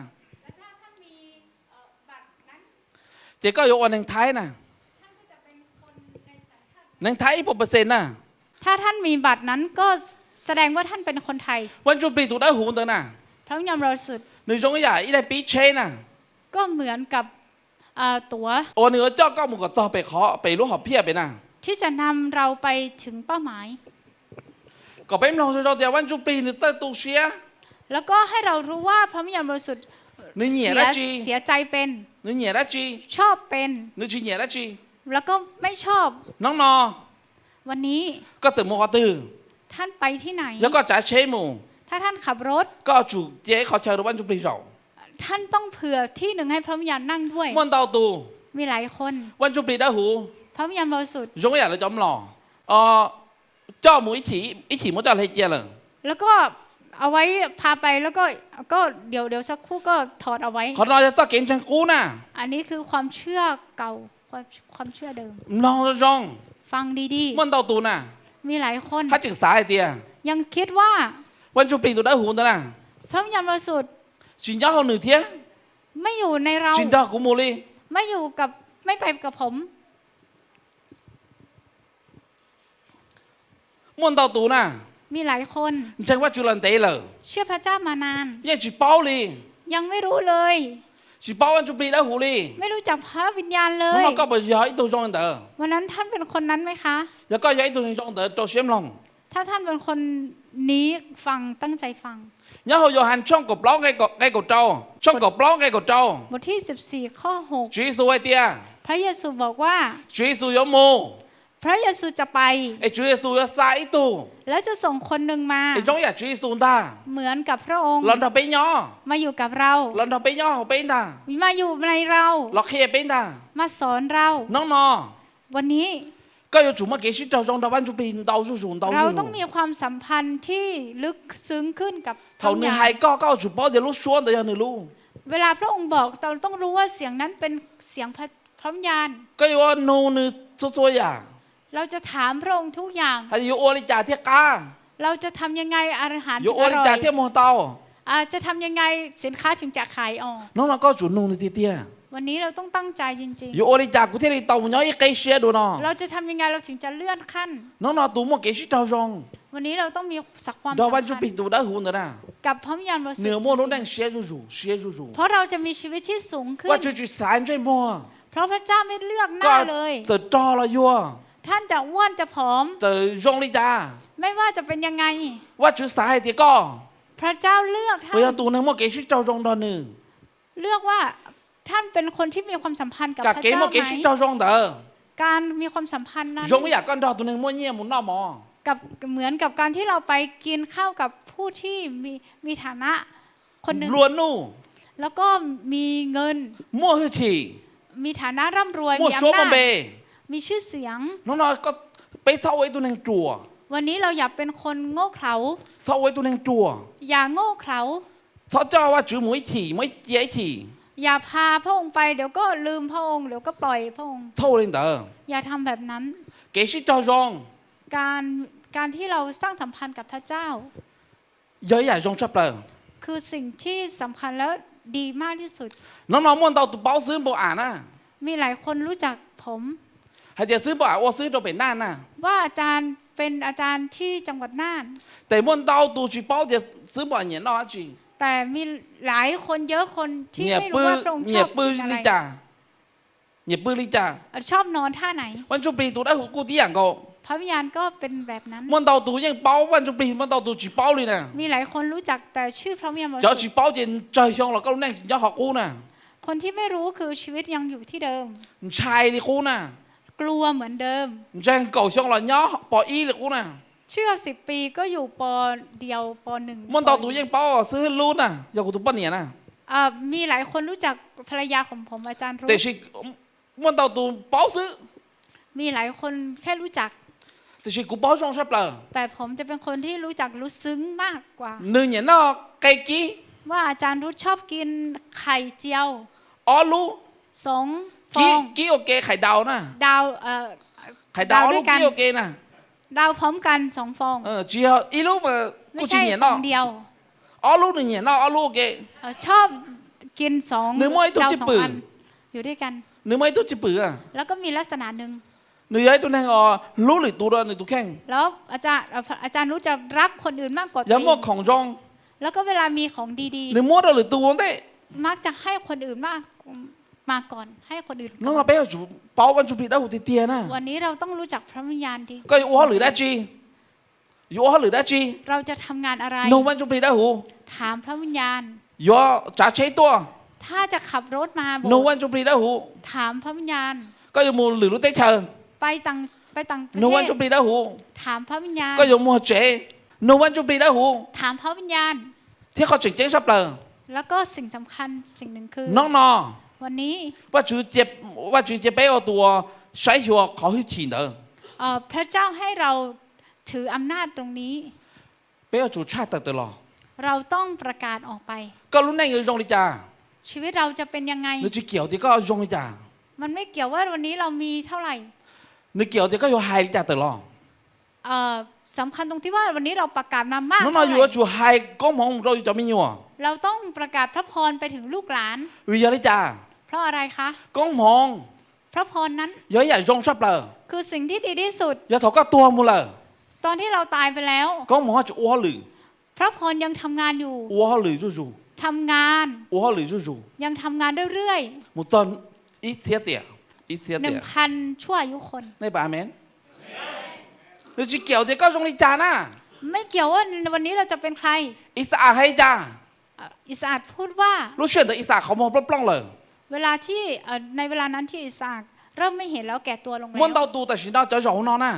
ces koj yuav ua neeg Thaib na. Neeg Thaib ib puas percent na. ถ้าท่านมีบัตรนั้นก็แสดงว่าท่านเป็นคนไทย Vaj Ntsuj Plig tus dawb huv ntawd na, พระวิญญาณบริสุทธิ์ nws zoo ib yam ib daim pib tsheb na, ก็เหมือนกับ ตั๋ว uas nws yuav coj koj mus kom txog pem qhov, pem lub hom phiaj pem na. ที่จะนำเราไปถึงเป้าหมาย Kom peb mloog zoo zoo tias Vaj Ntsuj Plig nws txawj tu siab. แล้วก็ให้เรารู้ว่าพระวิญญาณบริสุทธิ์ Nws nyiam dab tsi, เสียใจเป็น nws nyiam dab tsi, ชอบเป็น nws tsis nyiam dab tsi, แล้วก็ไม่ชอบ Hnub no วันนี้ koj txawm mus qhov twg, ท่านไปที่ไหน yog koj tsav tsheb mus, ถ้าท่านขับรถ koj tsum cia ib qhov chaw rau Vaj Ntsuj Plig zaum. ท่านต้องเผื่อที่หนึ่งให้พระวิญญาณนั่งด้วย Muaj ntau tus มีหลายคน Vaj Ntsuj Plig dawb huv พระวิญญาณบริสุทธิ์ zoo ib yam lawv cov mlom, coj mus ib chim, ib chim muab coj hle cia lawm. แล้วก็เอาไว้ พาไป แล้วก็ ก็เดี๋ยว เดี๋ยวสักครู่ก็ถอดเอาไว้ Qhov no yog txoj kev ntseeg qub na. อันนี้คือความเชื่อเก่า ความ ความเชื่อเดิม Mloog zoo zoo. ฟังดีๆ Muaj ntau tus na มีหลายคน haj tseem xav hais tias ยังคิดว่า Vaj Ntsuj Plig tus dawb huv ntawd na พระวิญญาณบริสุทธิ์ tsis nyob hauv nws thiab, ไม่อยู่ในเรา tsis nrog kuv mus li. ไม่อยู่กับ ไม่ไปกับผม Muaj ntau tus na มีหลายคน ntseeg Vajtswv los ntev lawm, เชื่อพระเจ้ามานาน yeej tsis paub li, ยังไม่รู้เลย tsis paub Vaj Ntsuj Plig dawb huv li. ไม่รู้จักพระวิญญาณเลย Hnub no koj puas yog ib tug zoo li ntawd? วันนั้นท่านเป็นคนนั้นไหมคะ Yog koj yog ib tug zoo li ntawd rau siab mloog. ถ้าท่านเป็นคนนี้ฟัง ตั้งใจฟัง Nyob hauv Yauhas tshooj kaum plaub nqe kaum rau, tshooj kaum plaub nqe kaum rau, บทที่สิบสี่ ข้อ หก Tswv Yexus hais tias พระเยซูบอกว่า Tswv Yexus yuav mus พระเยซูจะไป Es Tswv Yexus yuav xa ib tug แล้วจะส่งคนหนึ่งมา es zoo ib yam Tswv Yexus ntag เหมือนกับพระองค์ los nrog peb nyob, มาอยู่กับเรา los nrog peb nyob hauv peb ntag, มาอยู่ในเรา los qhia peb ntag. มาสอนเรา Hnub no วันนี้ koj yuav tsum muaj kev sib raug zoo nrog Vaj Ntsuj Plig ntau zuj zus, ntau zuj zus. เราต้องมีความสัมพันธ์ที่ลึกซึ้งขึ้นกับ Thaum nws hais koj, koj yuav tsum paub tias lub suab ntawd yog nws lub. เวลาพระองค์บอก เราต้องรู้ว่าเสียงนั้นเป็นเสียงพระพระวิญญาณ Koj yuav nug nws txhua txhua yam. เราจะถามพระองค์ทุกอย่าง Hais tias yuav ua li cas thiaj qab, เราจะทำยังไงอาหาร yuav ถึง ua อ li ร่อย cas thiaj muag tau. อ่า จะทำยังไงสินค้าถึงจะขายออก Hnub no koj yuav tsum nug nws tiag tiag. วันนี้เราต้องตั้งใจจริงๆ Yuav ua li cas kuv thiaj li tau mus nyob ib qeb siab dua no? เราจะทำยังไงเราถึงจะเลื่อนขั้น Hnub no tus muaj kev sib raug zoo วันนี้เราต้องมีสักความ nrog Vaj Ntsuj Plig tus dawb huv ntawd na, กับพระวิญญาณบริสุทธิ์ nws muaj lub neej siab zuj zus, siab zuj zus. เพราะเราจะมีชีวิตที่สูงขึ้น Vaj Tswv tsis xaiv ntsej muag. เพราะพระเจ้าไม่เลือกหน้าเลย Koj txawm rog los yuag, ท่านจะอ้วนจะผอม txawm zoo li cas, ไม่ว่าจะเป็นยังไง Vaj Tswv xaiv hais tias koj พระเจ้าเลือกท่าน puas yog tus neeg muaj kev sib raug zoo nrog nws. เลือกว่าท่านเป็นคนที่มีความสัมพันธ์กับ Kam พระ kev เจ้า muaj kev ไหม sib raug zoo ntawd การมีความสัมพันธ์นั้น zoo ib yam koj nrog tus neeg muaj nyiaj mus noj mov, กับเหมือนกับการที่เราไปกินข้าวกับผู้ที่มีมีฐานะคนหนึ่ง nplua nuj, แล้วก็มีเงิน muaj hwj chim, มีฐานะร่ำรวย muaj มีอำนาจ suab muaj npe. มีชื่อเสียง Hnub no koj, peb txhob ua ib tug neeg ruam. วันนี้เราอย่าเป็นคนโง่เขลา Txhob ua ib tug neeg ruam. อย่าโง่เขลา Txhob coj Vaj Tswv mus ib chim, mus ib cia ib chim. อย่าพาพระองค์ไป เดี๋ยวก็ลืมพระองค์ เดี๋ยวก็ปล่อยพระองค์ Txhob ua li ntawd. อย่าทำแบบนั้น Kev sib raug zoo การการที่เราสร้างสัมพันธ์กับพระเจ้า yog ib yam zoo tshaj plaws. คือสิ่งที่สำคัญและดีมากที่สุด Hnub no muaj ntau tus paub xwb npaum am na. มีหลายคนรู้จักผม Hais tias xwb npaum am ua xwb rau pem Naj na. ว่าอาจารย์เป็นอาจารย์ที่จังหวัดน่าน Tes muaj ntau tus tsis paub tias xwb npaum am nyiam noj dab tsi. แต่มีหลายคนเยอะคนที่ไม่รู้ว่าพระองค์ชอบกินอะไร Nyiam pw li cas, nyiam pw li cas. ชอบนอนท่าไหน Vaj Ntsuj Plig tus dawb huv kuj tib yam nkaus. พระวิญญาณก็เป็นแบบนั้น Muaj ntau tus yeej paub Vaj Ntsuj Plig, muaj ntau tus tsis paub li na. มีหลายคนรู้จักแต่ชื่อพระวิญญาณบริสุทธิ์ Cov tsis paub ces tsawg xyoo los koj lub neej tsis nyob qhov qub na. คนที่ไม่รู้คือชีวิตยังอยู่ที่เดิม Ntshai li qub na. กลัวเหมือนเดิม Ntseeg kaum xyoo los nyob pos ib li qub na. เชื่อสิบปีก็อยู่ป.เดียว ป.หนึ่ง Muaj ntau tus yeej paub xwb lub na, yog kuv tus poj niam na. เอ่อ มีหลายคนรู้จักภรรยาของผมอาจารย์รุธ Tiam sis muaj ntau tus paub xwb. มีหลายคนแค่รู้จัก Tiam sis kuv paub zoo tshaj plaws. แต่ผมจะเป็นคนที่รู้จักลึกซึ้งมากกว่า Nws nyiam noj qe kib. ว่าอาจารย์รุธชอบกินไข่เจียว Ob lub. สองฟอง Kib, kib ua ke, ไข่ดาว na. ดาว เอ่อ ไข่ดาว ob lub kib ua ke na. ดาวพร้อมกันสองฟอง Tsis yog ib lub mas kuj tsis nyiam noj. ไม่ใช่ฟองเดียว Ob lub nws nyiam noj ob lub ua ke. ชอบกินสอง Nws muaj ib tug cwj pwm. อยู่ด้วยกัน Nws muaj ib tug cwj pwm. แล้วก็มีลักษณะหนึ่ง Nws yog ib tug neeg os hlub lwm tus dua nws tus kheej. แล้วอาจารย์อาจารย์รู้จะรักคนอื่นมากกว่าตัวเอง Yog muaj khoom zoo แล้วก็เวลามีของดีๆ nws muab rau lwm tus ua ntej มักจะให้คนอื่นมากมาก่อน ให้คนอื่นก่อน Hnub no peb yuav tsum paub Vaj Ntsuj Plig dawb huv tiag tiag na. วันนี้เราต้องรู้จักพระวิญญาณดี Koj yuav ua hauj lwm dab tsi? Yuav ua hauj lwm dab tsi? เราจะทำงานอะไร Nug Vaj Ntsuj Plig dawb huv. ถามพระวิญญาณ Yuav tsav tsheb tuaj. ถ้าจะขับรถมาโบสถ์ Nug Vaj Ntsuj Plig dawb huv. ถามพระวิญญาณ Koj yuav mus lwm lub teb chaws. ไปต่างไปต่างประเทศ Nug Vaj Ntsuj Plig dawb huv. ถามพระวิญญาณ Koj yuav muag tsev. Nug Vaj Ntsuj Plig dawb huv. ถามพระวิญญาณ Thiab qhov tseem ceeb tshaj plaws แล้วก็สิ่งสำคัญสิ่งหนึ่งคือ hnub no วันนี้ Vaj Tswv cia, Vaj Tswv cia peb ua tus uas saib xyuas qhov hwj chim ntawd. เอ่อ พระเจ้าให้เราถืออำนาจตรงนี้ Peb yuav tsum tshaj tawm tawm los. เราต้องประกาศออกไป Koj lub neej yuav zoo li cas? ชีวิตเราจะเป็นยังไง Nws tsis kiam tias koj zoo li cas. มันไม่เกี่ยวว่าวันนี้เรามีเท่าไหร่ Nws kiam tias koj yuav hais li cas tawm los. เอ่อ สำคัญตรงที่ว่าวันนี้เราประกาศมามาก Hnub no เท่าไหร่ yus yuav tsum hais koob hmoov mus rau yus cov me nyuam. เราต้องประกาศพระพรไปถึงลูกหลาน Vim yog li cas? เพราะอะไรคะ Koob hmoov พระพรนั้น yog ib yam zoo tshaj plaws. คือสิ่งที่ดีที่สุด Yog thaum koj tuag mus lawm, ตอนที่เราตายไปแล้ว koob hmoov yuav tsum ua hauj lwm. พระพรยังทำงานอยู่ Ua hauj lwm zuj zus. ทำงาน Ua hauj lwm zuj zus. ยังทำงานเรื่อยๆ Mus txog ib txhiab tiam, ib txhiab tiam. หนึ่งพันชั่วอายุคน Nej pa amen. Nws tsis kiam tias koj zoo li cas na. ไม่เกี่ยวว่าวันนี้เราจะเป็นใคร Ixaas hais li cas? อิสอัคพูดว่า Lub sij hawm ntawd Ixaas qhov muag plooj plooj lawm. เวลาที่ เอ่อ ในเวลานั้นที่อิสอัค เริ่มไม่เห็นแล้ว แก่ตัวลงแล้ว Muaj ntau tus tam sim no cov zaum no na.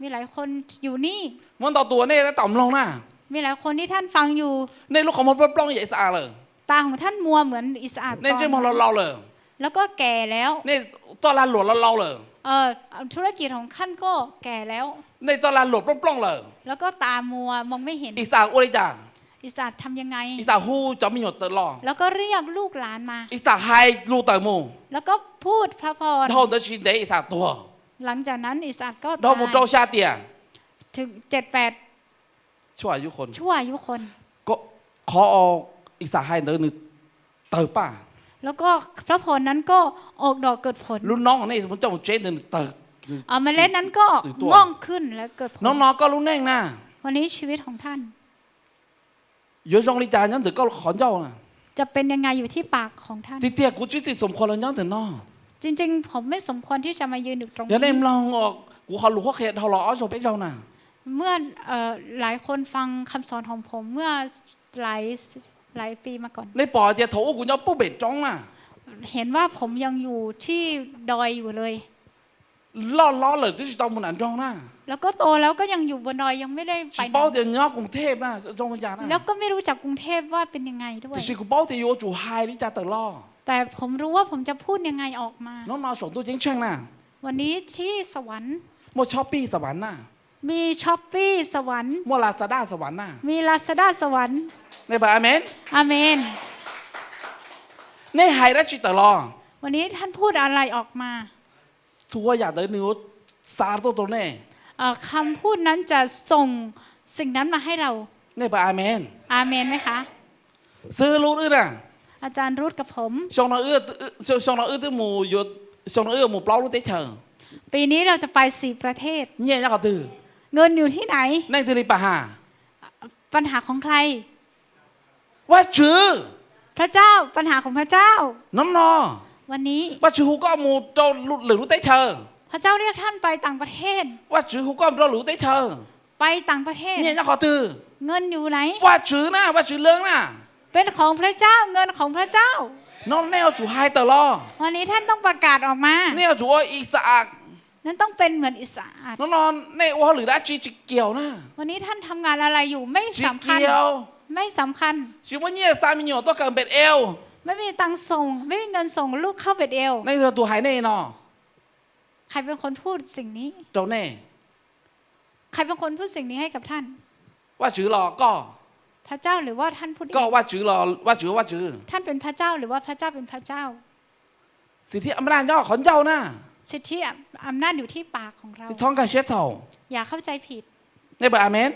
มีหลายคนอยู่นี่ Muaj ntau tus nej tab tom mloog na. มีหลายคนที่ท่านฟังอยู่ Nej lub qhov muag plooj plooj yam Ixaas lawm. ตาของท่านมัวเหมือนอิสอัค Nej ntsej muag laus laus lawm. แล้วก็แก่แล้ว Nej txoj lag luam laus laus lawm. เอ่อ ธุรกิจของท่านก็แก่แล้ว Nej txoj lag luam plooj plooj lawm. แล้วก็ตามัวมองไม่เห็น Ixaas ua li cas? อิสอัคทำยังไง Ixaas hu cov me nyuam tawm los. แล้วก็เรียกลูกหลานมา Ixaas hais lus tawm mus. แล้วก็พูดพระพร Dhau ntawd tsis ntev Ixaas tuag. หลังจากนั้นอิสอัคก็ Dhau mus ตาย rau xya tiam ถึงเจ็ดแปด ชั่วอายุคน ชั่วอายุคน Qhov Ixaas hais ntawd nws tawg paj. แล้วก็พระพรนั้นก็ออกดอกเกิดผล Lub noob nej coj mus tseb ntawd nws tawg. เอ่อ เมล็ดนั้นก็งอกขึ้นและเกิดผล Hnub no koj lub neej na, วันนี้ชีวิตของท่าน yuav zoo li cas nyob ntawm koj qhov ncauj na. จะเป็นยังไงอยู่ที่ปากของท่าน Tiag tiag kuv tsis txim xom khuas los nyob ntawm no. จริงๆ ผมไม่สมควรที่จะมายืนอยู่ตรงนี้ Yog nej mloog kuv qhov lus qhuab qhia dhau los ob zaug peb zaug na, เมื่อ เอ่อ หลายคนฟังคำสอนของผมเมื่อหลายหลายปีมาก่อน Nej pom tias thaum ub kuv nyob puag pem roob na, เห็นว่าผมยังอยู่ที่ดอยอยู่เลย loj hlob lawm twb tsis tau mus nram nroog na, แล้วก็โตแล้วก็ยังอยู่บนดอย ยังไม่ได้ไปไหน tsis paub tias nyob Koos Thej na zoo li cas na, แล้วก็ไม่รู้จักกรุงเทพว่าเป็นยังไงด้วย tiam sis kuv paub tias yuav ua tsum hais li cas tawm los. แต่ผมรู้ว่าผมจะพูดยังไงออกมา Hnub no saum ntuj ceeb tsheej na, วันนี้ที่สวรรค์ muaj Shopee สวรรค์นะ, มีช้อปปี้สวรรค์ muaj Lazada สวรรค์นะ, มีลาซาด้าสวรรค์ Nej pab amen. อาเมน Nej hais dab tsi tawm los, วันนี้ท่านพูดอะไรออกมา txhua yam ntawd nws yuav xa tuaj rau nej. เอ่อ คำพูดนั้นจะส่งสิ่งนั้นมาให้เรา Nej pab amen. อาเมนไหมคะ Xib hwb Ruth wb na, อาจารย์ Ruth กับผม xyoo no wb twb mus, xyoo no wb yuav mus plaub lub teb chaws. ปีนี้เราจะไปสี่ประเทศ Nyiaj nyob qhov twg? เงินอยู่ที่ไหน Neeg twg li pab has? ปัญหาของใคร Vajtswv. พระเจ้า ปัญหาของพระเจ้า Hnub no, วันนี้ Vajtswv hu koj mus rau lwm lub teb chaws. พระเจ้าเรียกท่านไปต่างประเทศ Vajtswv hu koj mus rau lwm lub teb chaws. ไปต่างประเทศ Nyiaj nyob qhov twg? เงินอยู่ไหน Vajtswv na, Vajtswv leej na. เป็นของพระเจ้า เงินของพระเจ้า Hnub no nej yuav tsum hais tawm los. วันนี้ท่านต้องประกาศออกมา Nej yuav tsum ua Ixaas. นั้นต้องเป็นเหมือนอิสอัค Hnub no nej ua hauj lwm dab tsi tsis kiaus na. วันนี้ท่านทำงานอะไรอยู่ไม่สำคัญ Tsis kiaus. ไม่สำคัญ Tsis muaj nyiaj xa me nyuam tuaj kawm Npet El. ไม่มีตังค์ส่ง ไม่มีเงินส่งลูกเข้าเบธเอล Nej yog tus hais nej no ใครเป็นคนพูดสิ่งนี้ rau nej? ใครเป็นคนพูดสิ่งนี้ให้กับท่าน Vajtswv los koj? พระเจ้าหรือว่าท่านพูดเอง Koj Vajtswv los Vajtswv Vajtswv? ท่านเป็นพระเจ้าหรือว่าพระเจ้าเป็นพระเจ้า Txim thiab am naj nyob qhov ncauj na. สิทธิอำนาจอยู่ที่ปากของเรา Txhob nkag siab txhaum. อย่าเข้าใจผิด Nej pab amen.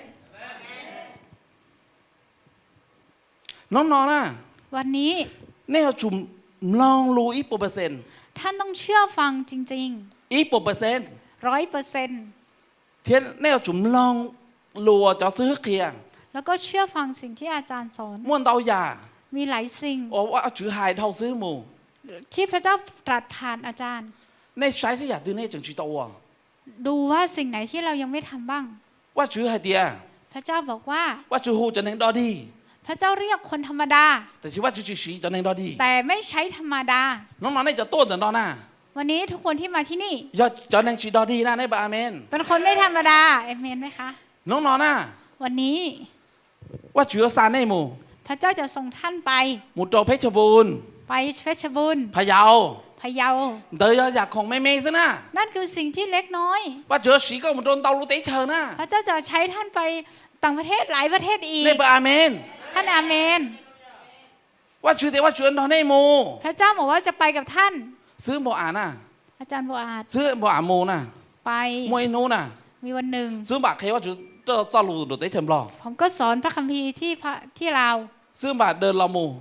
Hnub no na, วันนี้ nej yuav tsum mloog lus ib puas percent. ท่านต้องเชื่อฟังจริงๆ Ib puas percent. ร้อยเปอร์เซ็นต์ Thiab nej yuav tsum mloog lus uas cov xib hwb qhia. แล้วก็เชื่อฟังสิ่งที่อาจารย์สอน Muaj ntau yam มีหลายสิ่ง uas Vajtswv hais dhau xib hwb mus. ที่พระเจ้าตรัสผ่านอาจารย์ Nej saib seb yam twg nej tseem tsis tau ua. ดูว่าสิ่งไหนที่เรายังไม่ทำบ้าง Vajtswv hais tias, พระเจ้าบอกว่า Vajtswv hu cov neeg dog dig. พระเจ้าเรียกคนธรรมดา Tiam sis Vajtswv tsis siv cov neeg dog dig. แต่ไม่ใช่ธรรมดา Hnub no nej cov tuaj ntawm no na, วันนี้ทุกคนที่มาที่นี่ yog cov neeg tsis dog dig na, nej pab amen. เป็นคนไม่ธรรมดา เอเมนไหมคะ Hnub no na, วันนี้ Vajtswv yuav xa nej mus, พระเจ้าจะส่งท่านไป mus rau Phetchabun, ไปเพชรบูรณ์ Phayau. พะเยา Ntawd yog yam khoom me me xwb na. นั่นคือสิ่งที่เล็กน้อย Vajtswv yuav siv koj mus rau ntau lub teb chaws na. พระเจ้าจะใช้ท่านไปต่างประเทศหลายประเทศอีก Nej pab amen. ท่านอาเมน Vajtswv tias Vajtswv nrog nej mus. พระเจ้าบอกว่าจะไปกับท่าน Xib hwb Npau Am na, อาจารย์โบอาช Xib hwb Npau Am mus na, ไป muaj ib hnub na, มีวันหนึ่ง Xib hwb Npam qhia Vajtswv txoj lus rau teb chaws Nplog. ผมก็สอนพระคัมภีร์ที่พระที่ลาว Xib hwb Npam daws los mus.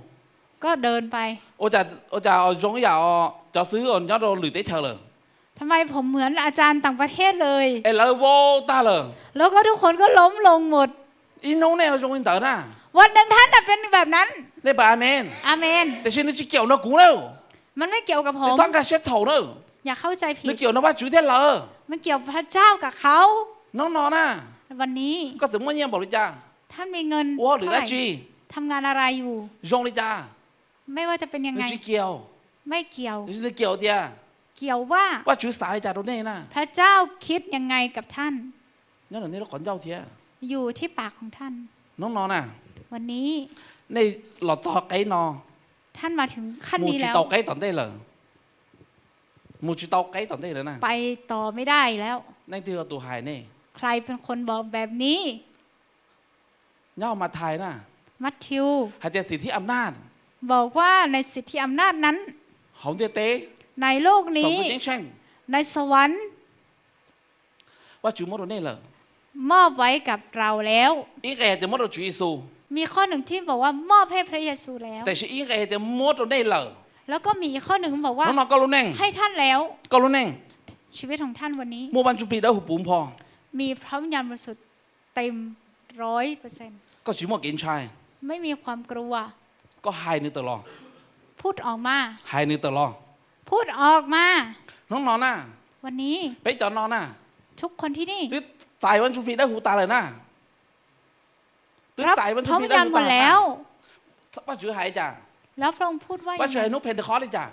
ก็เดินไป Ua cas zoo ib yam cov xib hwb uas nyob rau lwm teb chaws lawm. ทำไมผมเหมือนอาจารย์ต่างประเทศเลย Es lawv vau tag lawm. แล้วก็ทุกคนก็ล้มลงหมด Ib hnub nej yuav zoo li ntawd na. วันหนึ่งท่านจะเป็นแบบนั้น Nej pab amen. อาเมน Tiam sis nws tsis kiaum nrog kuv na. มันไม่เกี่ยวกับผม Nws txhob nkag siab txhaum na. อย่าเข้าใจผิด Nws kiaum nrog Vajtswv thiab lawv. มันเกี่ยวพระเจ้ากับเขา Hnub no na, วันนี้ koj txawm muaj nyiaj npaum li cas, ท่านมีเงิน ua hauj lwm เท่าไหร่ dab tsi, ทำงานอะไรอยู่ zoo li cas, ไม่ว่าจะเป็นยังไง nws tsis kiaum. ไม่เกี่ยว Tiam sis nws kiaum tias เกี่ยวว่า Vajtswv xav li cas rau nej na. พระเจ้าคิดยังไงกับท่าน Nyob ntawm nej lub qhov ncauj thiab. อยู่ที่ปากของท่าน Hnub no na, วันนี้ nej los txog qeb no, ท่านมาถึงขั้นนี้แล้ว mus tsis tau qeb tom ntej lawm. Mus tsis tau qeb tom ntej lawm na. ไปต่อไม่ได้แล้ว Leej twg yog tus hais nej? ใครเป็นคนบอกแบบนี้ Nyob hauv Mathais na, มัทธิว hais tias สิทธิอำนาจ บอกว่าในสิทธิอำนาจนั้น hauv ntiaj teb ในโลกนี้ saum ntuj ceeb tsheej ในสวรรค์ Vajtswv muab rau nej lawm. มอบไว้กับเราแล้ว Ib nqe hais tias muab rau Tswv Yexus. มีข้อหนึ่งที่บอกว่ามอบให้พระเยซูแล้ว Tiam sis ib nqe hais tias muab rau nej lawm. แล้วก็มีอีกข้อหนึ่งบอกว่า Hnub no koj lub neej, ให้ท่านแล้ว koj lub neej ชีวิตของท่านวันนี้ muaj Vaj Ntsuj Plig Dawb Huv puv npo. มีพระวิญญาณบริสุทธิ์เต็มร้อยเปอร์เซ็นต์ Koj tsis muaj kev ntshai. ไม่มีความกลัว Koj hais nws tawm los. พูดออกมา Hais nws tawm los. พูดออกมา Hnub no na, วันนี้ peb cov no na, ทุกคนที่นี่ twb txais Vaj Ntsuj Plig Dawb Huv tas lawm na. Twb txais Vaj Ntsuj Plig Dawb Huv tas lawm. พระวิญญาณหมดแล้ว Vajtswv hais li cas? แล้วพระองค์พูดว่ายังไง Vajtswv hais hnub Pentecost li cas?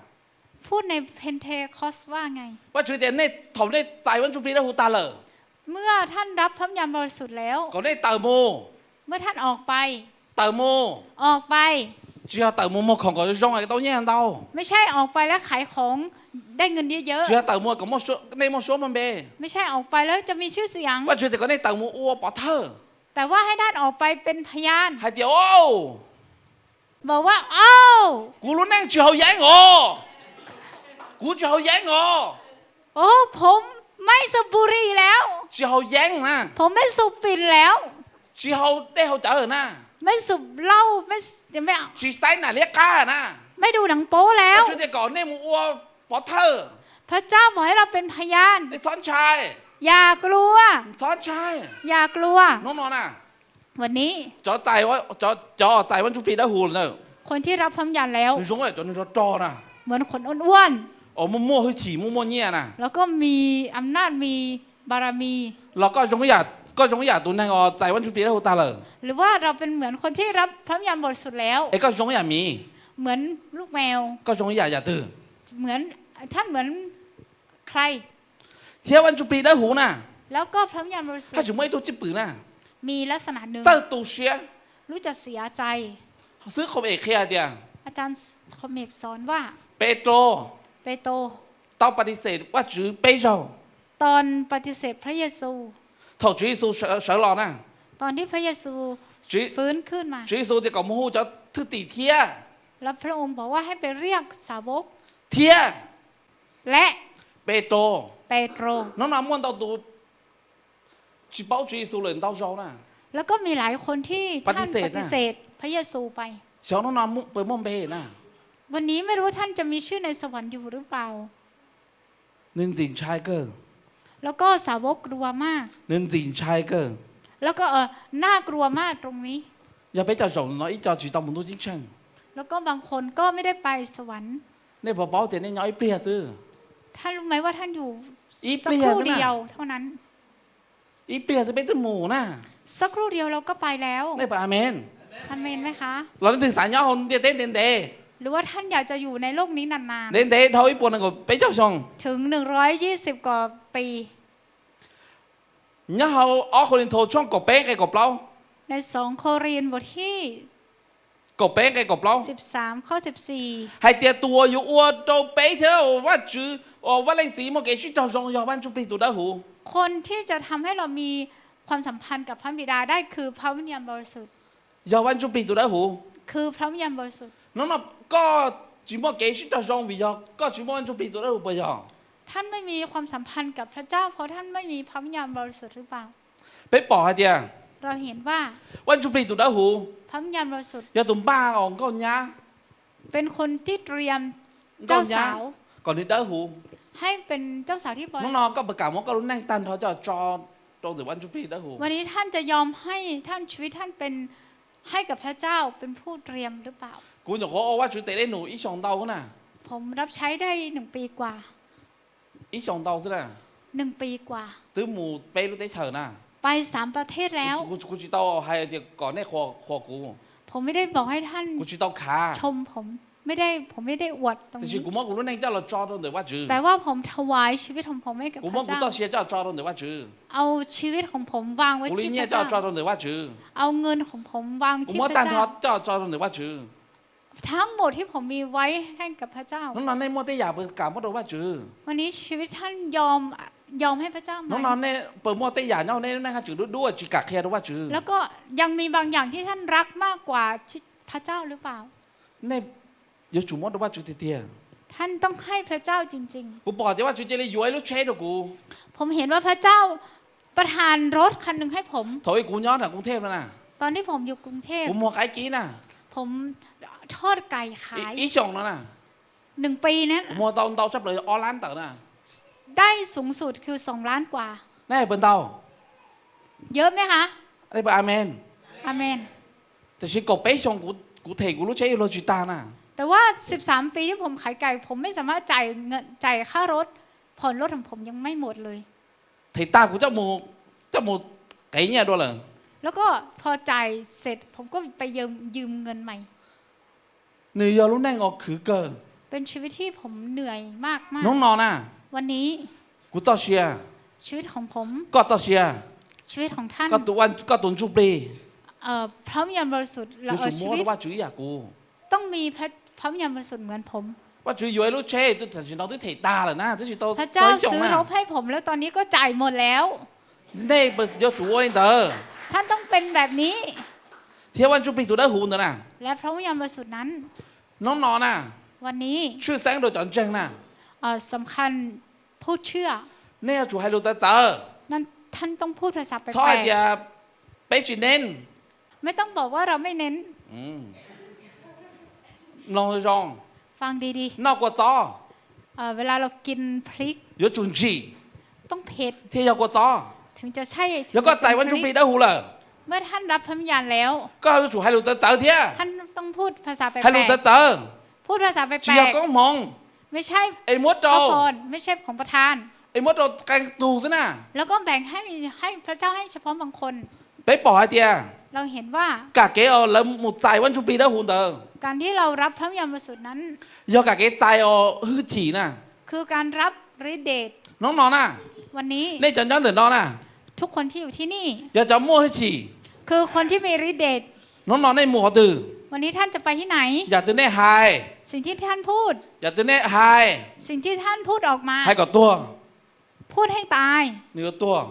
พูดในเพนเทคอสต์ว่าไง Vajtswv tias nej thaum nej txais Vaj Ntsuj Plig Dawb Huv tas lawm, เมื่อท่านรับพระวิญญาณบริสุทธิ์แล้ว kom nej tawm mus. เมื่อท่านออกไป Tawm mus. ออกไป Tsis yog tawm mus muag khoom kom zoo es tau nyiaj ntau. ไม่ใช่ออกไปแล้วขายของ ได้เงินเยอะๆ Tsis yog tawm mus kom nej muaj suab muaj npe. ไม่ใช่ออกไปแล้วจะมีชื่อเสียง Vajtswv tias kom nej tawm mus ua pov thawj. แต่ว่าให้ท่านออกไปเป็นพยาน Hais tias, o, บอกว่า โอ้ kuv lub neej tsis haus yeeb os. Kuv tsis haus yeeb os. โอ้ ผมไม่สูบบุหรี่แล้ว Tsis haus yeeb na. ผมไม่สูบฝิ่นแล้ว Tsis haus dej haus cawv na. ไม่สูบเหล้า ไม่ ไม่ Tsis saib nam liab qab na. ไม่ดูหนังโป๊แล้ว Vajtswv tias kom nej mus ua pov thawj. พระเจ้าบอกให้เราเป็นพยาน Nej txhob ntshai. อย่ากลัว Txhob ntshai. อย่ากลัว Hnub no na, วันนี้ cov txais Vaj Ntsuj Plig Dawb Huv lawm, คนที่รับพระวิญญาณแล้ว nws zoo ib yam cov neeg rog rog na, เหมือนคนอ้วนๆ uas muaj muaj hwj chim muaj muaj nyiaj na, แล้วก็มีอำนาจ มีบารมี los koj zoo ib yam, koj zoo ib yam tus neeg uas txais Vaj Ntsuj Plig Dawb Huv tag lawm. หรือว่าเราเป็นเหมือนคนที่รับพระวิญญาณบริสุทธิ์แล้ว Es koj zoo ib yam miv. เหมือนลูกแมว Koj zoo ib yam yam twg? เหมือน ท่านเหมือนใคร Thiab Vaj Ntsuj Plig Dawb Huv na, แล้วก็พระวิญญาณบริสุทธิ์ haj tseem muaj ib tug cwj pwm na, มีลักษณะหนึ่ง txawj tu siab, รู้จักเสียใจ Xib Qhom Em qhia hais tias, อาจารย์คอมเมกสอนว่า Petrus เปโตร tau pas tis xes Vajtswv peb zaug ตอนปฏิเสธพระเยซู thaum Tswv Yexus sawv los na. ตอนที่พระเยซู Tswv ฟื้นขึ้นมา Tswv Yexus tias kom mus hu cov thwj tim thiab แล้วพระองค์บอกว่าให้ไปเรียกสาวก thiab และ Petrus. เปโตร Hnub no muaj ntau tus tsis paub Tswv Yexus lawm ntau zaus na. แล้วก็มีหลายคนที่ท่านปฏิเสธพระเยซูไป Xyov hnub no puas muaj npe na. วันนี้ไม่รู้ท่านจะมีชื่อในสวรรค์อยู่หรือเปล่า Nws ntxim ntshai kawg. แล้วก็สาวกกลัวมาก Nws ntxim ntshai kawg. แล้วก็เออน่ากลัวมากตรงนี้ Yog peb cov zaum no ib co tsis tau mus ntuj ceeb tsheej. แล้วก็บางคนก็ไม่ได้ไปสวรรค์ Nej puas paub tias nej nyob ib pliag xwb? ท่านรู้ไหมว่าท่านอยู่ Ib pliag xwb na. สักครู่เดียวเท่านั้น Ib pliag xwb peb twb mus na. สักครู่เดียวเราก็ไปแล้ว Nej puas amen? อาเมนไหมคะ Los leej twg xav nyob hauv ntiaj teb ntev ntev? หรือว่าท่านอยากจะอยู่ในโลกนี้นานๆ Ntev ntev dhau ib puas nees nkaum peb caug xyoo. ถึงหนึ่งร้อยยี่สิบกว่าปี Nyob hauv ob Kauleethaus tshooj kaum peb nqe kaum plaub. ในสองโครินธ์บทที่ Kaum peb nqe kaum plaub. สิบสามข้อสิบสี่ Hais tias tus uas yuav ua rau peb thiab Vajtswv, uas Vaj Leej Txiv muaj kev sib raug zoo yog Vaj Ntsuj Plig tus Dawb Huv. คนที่จะทำให้เรามีความสัมพันธ์กับพระบิดาได้คือพระวิญญาณบริสุทธิ์ Yog Vaj Ntsuj Plig tus Dawb Huv. คือพระวิญญาณบริสุทธิ์ Hnub no koj tsis muaj kev sib raug zoo vim yog koj tsis muaj Vaj Ntsuj Plig tus Dawb Huv puas yog? ท่านไม่มีความสัมพันธ์กับพระเจ้าเพราะท่านไม่มีพระวิญญาณบริสุทธิ์หรือเปล่า Peb pom hais tias เราเห็นว่า Vaj Ntsuj Plig tus Dawb Huv พระวิญญาณบริสุทธิ์ yog tus npaj uas nkauj nyab เป็นคนที่เตรียม nkauj nyab เจ้าสาว kom nws dawb huv. ให้เป็นเจ้าสาวที่บริสุทธิ์ Hnub no koj puas kam muab koj lub neej tag nrho coj tso rau ntawm Vaj Ntsuj Plig Dawb Huv? วันนี้ท่านจะยอมให้ท่านชีวิตท่านเป็น ให้กับพระเจ้าเป็นผู้เตรียมหรือเปล่า Kuv nyuam qhuav ua Vajtswv tes dej num ib xyoos ntau na. ผมรับใช้ได้หนึ่งปีกว่า Ib xyoos ntau xwb na. หนึ่งปีกว่า Twb mus peb lub teb chaws na. ไปสามประเทศแล้ว Kuv, kuv tsis tau hais tias kom nej qhuas, qhuas kuv. ผมไม่ได้บอกให้ท่าน Kuv tsis tau khav. ชมผม ไม่ได้ผมไม่ได้อวดตรงนี้ Tiam sis kuv muab kuv lub neej coj los tso rau ntawm Vajtswv. แต่ว่าผมถวายชีวิตของผมให้กับพระเจ้า Kuv muab kuv txoj sia coj los tso rau ntawm Vajtswv. เอาชีวิตของผมวางไว้ที่พระเจ้า Kuv li nyiaj coj los tso rau ntawm Vajtswv. เอาเงินของผมวางที่พระเจ้า Kuv muab tag nrho coj los tso rau ntawm Vajtswv. ทั้งหมดที่ผมมีไว้ให้กับพระเจ้า Hnub no nej muaj tej yam puas kam muab rau Vajtswv? วันนี้ชีวิตท่านยอมยอมให้พระเจ้าไหม Hnub no nej puas muaj tej yam nyob nej lub neej haj tseem dub dub tsis kam qhia rau Vajtswv? แล้วก็ยังมีบางอย่างที่ท่านรักมากกว่าพระเจ้าหรือเปล่า Nej yuav tsum muab rau Vajtswv tiag tiag. ท่านต้องให้พระเจ้าจริงๆ Kuv pom tias Vajtswv cia li yuav ib lub tsheb rau kuv. ผมเห็นว่าพระเจ้าประทานรถคันหนึ่งให้ผม Thaum ub kuv nyob nram Koos Thej no na, ตอนที่ผมอยู่กรุงเทพ kuv muag qaib kib na, ผมทอดไก่ขาย ib xyoos no na, หนึ่งปีนั้น kuv muag tau ntau tshaj plaws ob lab ntawm na, ได้สูงสุดคือสองล้านกว่า Nej hais puas ntau? เยอะไหมคะ Nej puas amen? อาเมน Tiam sis kaum peb xyoos kuv them kuv lub tsheb yuav luag tsis tag na. แต่ว่าสิบสามปีที่ผมขายไก่ผมไม่สามารถจ่ายเงินจ่ายค่ารถผ่อนรถของผมยังไม่หมดเลย Them tag kuv coj mus qev nyiaj dua lawm. แล้วก็พอจ่ายเสร็จผมก็ไปยืมยืมเงินใหม่ Nws yog lub neej uas khwv kawg. เป็นชีวิตที่ผมเหนื่อยมากๆ Hnub no na, วันนี้ kuv txoj sia, ชีวิตของผม koj txoj sia, ชีวิตของท่าน koj tus ntsuj plig เอ่อพระวิญญาณบริสุทธิ์ yuav tsum muab rau Vajtswv ib yam kuv. ต้องมีพระพระวิญญาณบริสุทธิ์เหมือนผม Vajtswv yuav ib lub tsheb tam sim no twb them tag lawm na, twb tsis tau พระเจ้า peb xyoos ซื้อ na. รถให้ผมแล้วตอนนี้ก็จ่ายหมดแล้ว Nej yuav tsum ua li ntawd. ท่านต้องเป็นแบบนี้ Thiab Vaj Ntsuj Plig tus dawb huv ntawd na. และพระวิญญาณบริสุทธิ์นั้น Hnub no na, วันนี้ tshwj xeeb rau cov ntseeg na, เอ่อ สำคัญ ผู้เชื่อ nej yuav tsum hais lus txawv txawv. นั้นท่านต้องพูดภาษาแปลกๆ Txhob hais tias peb tsis nen. ไม่ต้องบอกว่าเราไม่เน้น Mloog zoo, ฟังดีๆ noj kua txob เอ่อ เวลาเรากินพริก yuav tsum ntsim ต้องเผ็ด thiaj yog kua txob. ถึงจะใช่ Yog koj txais Vaj Ntsuj Plig dawb huv lawm, เมื่อท่านรับพระวิญญาณแล้ว koj yuav tsum hais lus txawv txawv thiab. ท่านต้องพูดภาษาแปลกๆ Hais lus txawv txawv, พูดภาษาแปลกๆ tsis yog koob hmoov. ไม่ใช่ Es muab rau, พระพร ไม่ใช่ของประทาน Es muab rau qee tus xwb na. แล้วก็แบ่งให้ให้พระเจ้าให้เฉพาะบางคน Peb pom hais tias เราเห็นว่า kam kev lawv mus txais Vaj Ntsuj Plig dawb huv ntawd, การที่เรารับพระวิญญาณบริสุทธิ์นั้น yog kam kev txais os hwj chim na. คือการรับฤทธิ์เดช Hnub no na, วันนี้ nej cov nyob ntawm no na, ทุกคนที่อยู่ที่นี่ yog cov muaj hwj chim, คือคนที่มีฤทธิ์เดช hnub no nej mus qhov twg, วันนี้ท่านจะไปที่ไหน yam twg nej hais, สิ่งที่ท่านพูด yam twg nej hais, สิ่งที่ท่านพูดออกมา hais kom tuag, พูดให้ตาย nws yuav tuag.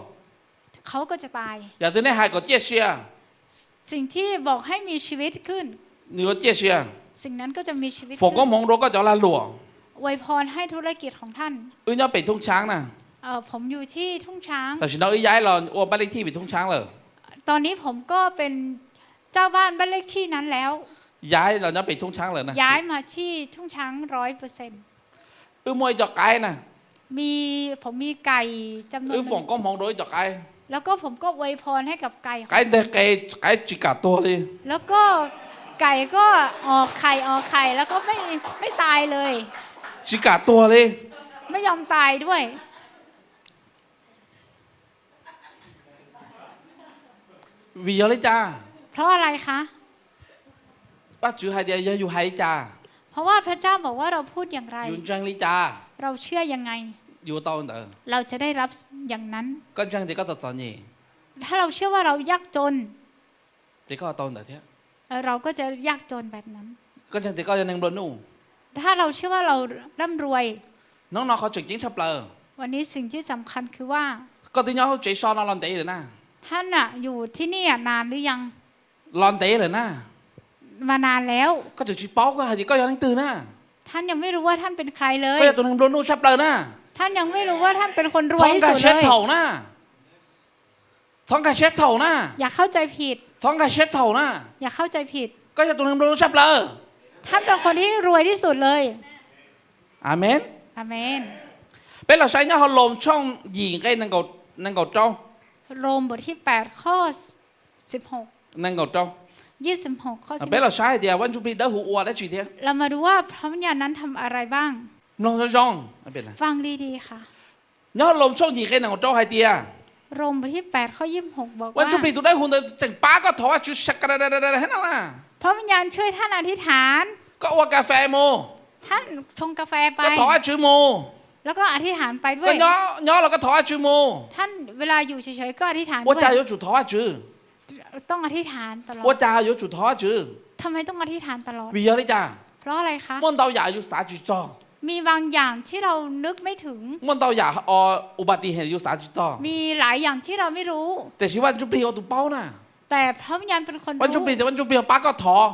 เขาก็จะตาย Yam twg nej hais kom ciaj sia, สิ่งที่บอกให้มีชีวิตขึ้น nws yuav ciaj sia. สิ่งนั้นก็จะมีชีวิต Foom koob hmoov rau koj cov lag luam. อวยพรให้ธุรกิจของท่าน Wb nyob pem Thoob Tshaab na. เอ่อ ผมอยู่ที่ทุ่งช้าง Tam sim no wb yaib los ua npaj lej thij pem Thoob Tshaab lawm. ตอนนี้ผมก็เป็นเจ้าบ้านบ้านเลขที่นั้นแล้ว Yaib los nyob pem Thoob Tshaab lawm na. ย้ายมาที่ทุ่งช้างร้อยเปอร์เซ็นต์ Wb muaj ib co qaib na. มี ผมมีไก่จำนวน Wb foom koob hmoov rau ib co qaib. แล้วก็ผมก็อวยพรให้กับไก่ Qaib nteg qe, qaib tsis kam tuag li. แล้วก็ไก่ก็ออกไข่ออกไข่ แล้วก็ไม่ไม่ตายเลย Tsis kam tuag li. ไม่ยอมตายด้วย Vim yog li cas? เพราะอะไรคะ Vajtswv hais tias yog yus hais li cas, เพราะว่าพระเจ้าบอกว่าเราพูดอย่างไร yus ntseeg li cas, เราเชื่อยังไง yus ua tau ntawd. เราจะได้รับอย่างนั้น Koj ntseeg tias koj txom txom nyem, ถ้าเราเชื่อว่าเรายากจน ces koj ua tau ntawd thiab. เราก็จะยากจนแบบนั้น Koj ntseeg tias koj yog neeg nplua nuj, ถ้าเราเชื่อว่าเราร่ำรวย Hnub no qhov tseem ceeb tshaj plaws, วันนี้สิ่งที่สำคัญคือว่า koj twb nyob hauv tsev so no los ntev lawm na. ท่านน่ะอยู่ที่นี่นานหรือยัง Los ntev lawm na. มานานแล้ว Koj tseem tsis paub koj hais tias koj yog leej twg na. ท่านยังไม่รู้ว่าท่านเป็นใครเลย Koj yog tus neeg nplua nuj tshaj plaws na. ท่านยังไม่รู้ว่าท่านเป็นคนรวยที่สุดเลย Txhob nkag siab thaum na. Txhob nkag siab thaum na. อย่าเข้าใจผิด Txhob nkag siab thaum na. อย่าเข้าใจผิด Koj yog tus neeg nplua nuj tshaj plaws. ท่านเป็นคนที่รวยที่สุดเลย Amees. อาเมน Peb los saib nyob hauv Loos tshooj yim nqe nees nkaum rau. โรมบทที่แปดข้อสิบหก Nees nkaum rau. ยี่สิบหกข้อสิบหก Peb los saib hais tias Vaj Ntsuj Plig Dawb Huv ua dab tsi thiab. เรามาดูว่าพระวิญญาณนั้นทำอะไรบ้าง Mloog zoo zoo. ฟังดีๆค่ะ Nyob hauv Loos tshooj yim nqe nees nkaum rau hais tias โรมบทที่แปดข้อยี่สิบหกบอกว่า Vaj Ntsuj Plig tus Dawb Huv ntawd tseem pab koj thov Vajtswv sakaradadada no na. พระวิญญาณช่วยท่านอธิษฐาน Koj ua kas fes mus. ท่านชงกาแฟไป Koj thov Vajtswv mus. แล้วก็อธิษฐานไปด้วย Koj nyob nyob los koj thov Vajtswv mus. ท่านเวลาอยู่เฉยๆก็อธิษฐานด้วย Ua cas yuav tsum thov Vajtswv? ต้องอธิษฐานตลอด Ua cas yuav tsum thov Vajtswv? ทำไมต้องอธิษฐานตลอด Vim yog li cas? เพราะอะไรคะ Muaj ntau yam yus xav tsis txog. มีบางอย่างที่เรานึกไม่ถึง Muaj ntau yam uas uas pas tis heem yus xav tsis txog. มีหลายอย่างที่เราไม่รู้ Tiam sis Vaj Ntsuj Plig ua tus paub na. แต่พระวิญญาณเป็นคนรู้ Vaj Ntsuj Plig tias Vaj Ntsuj Plig yog pab koj thov.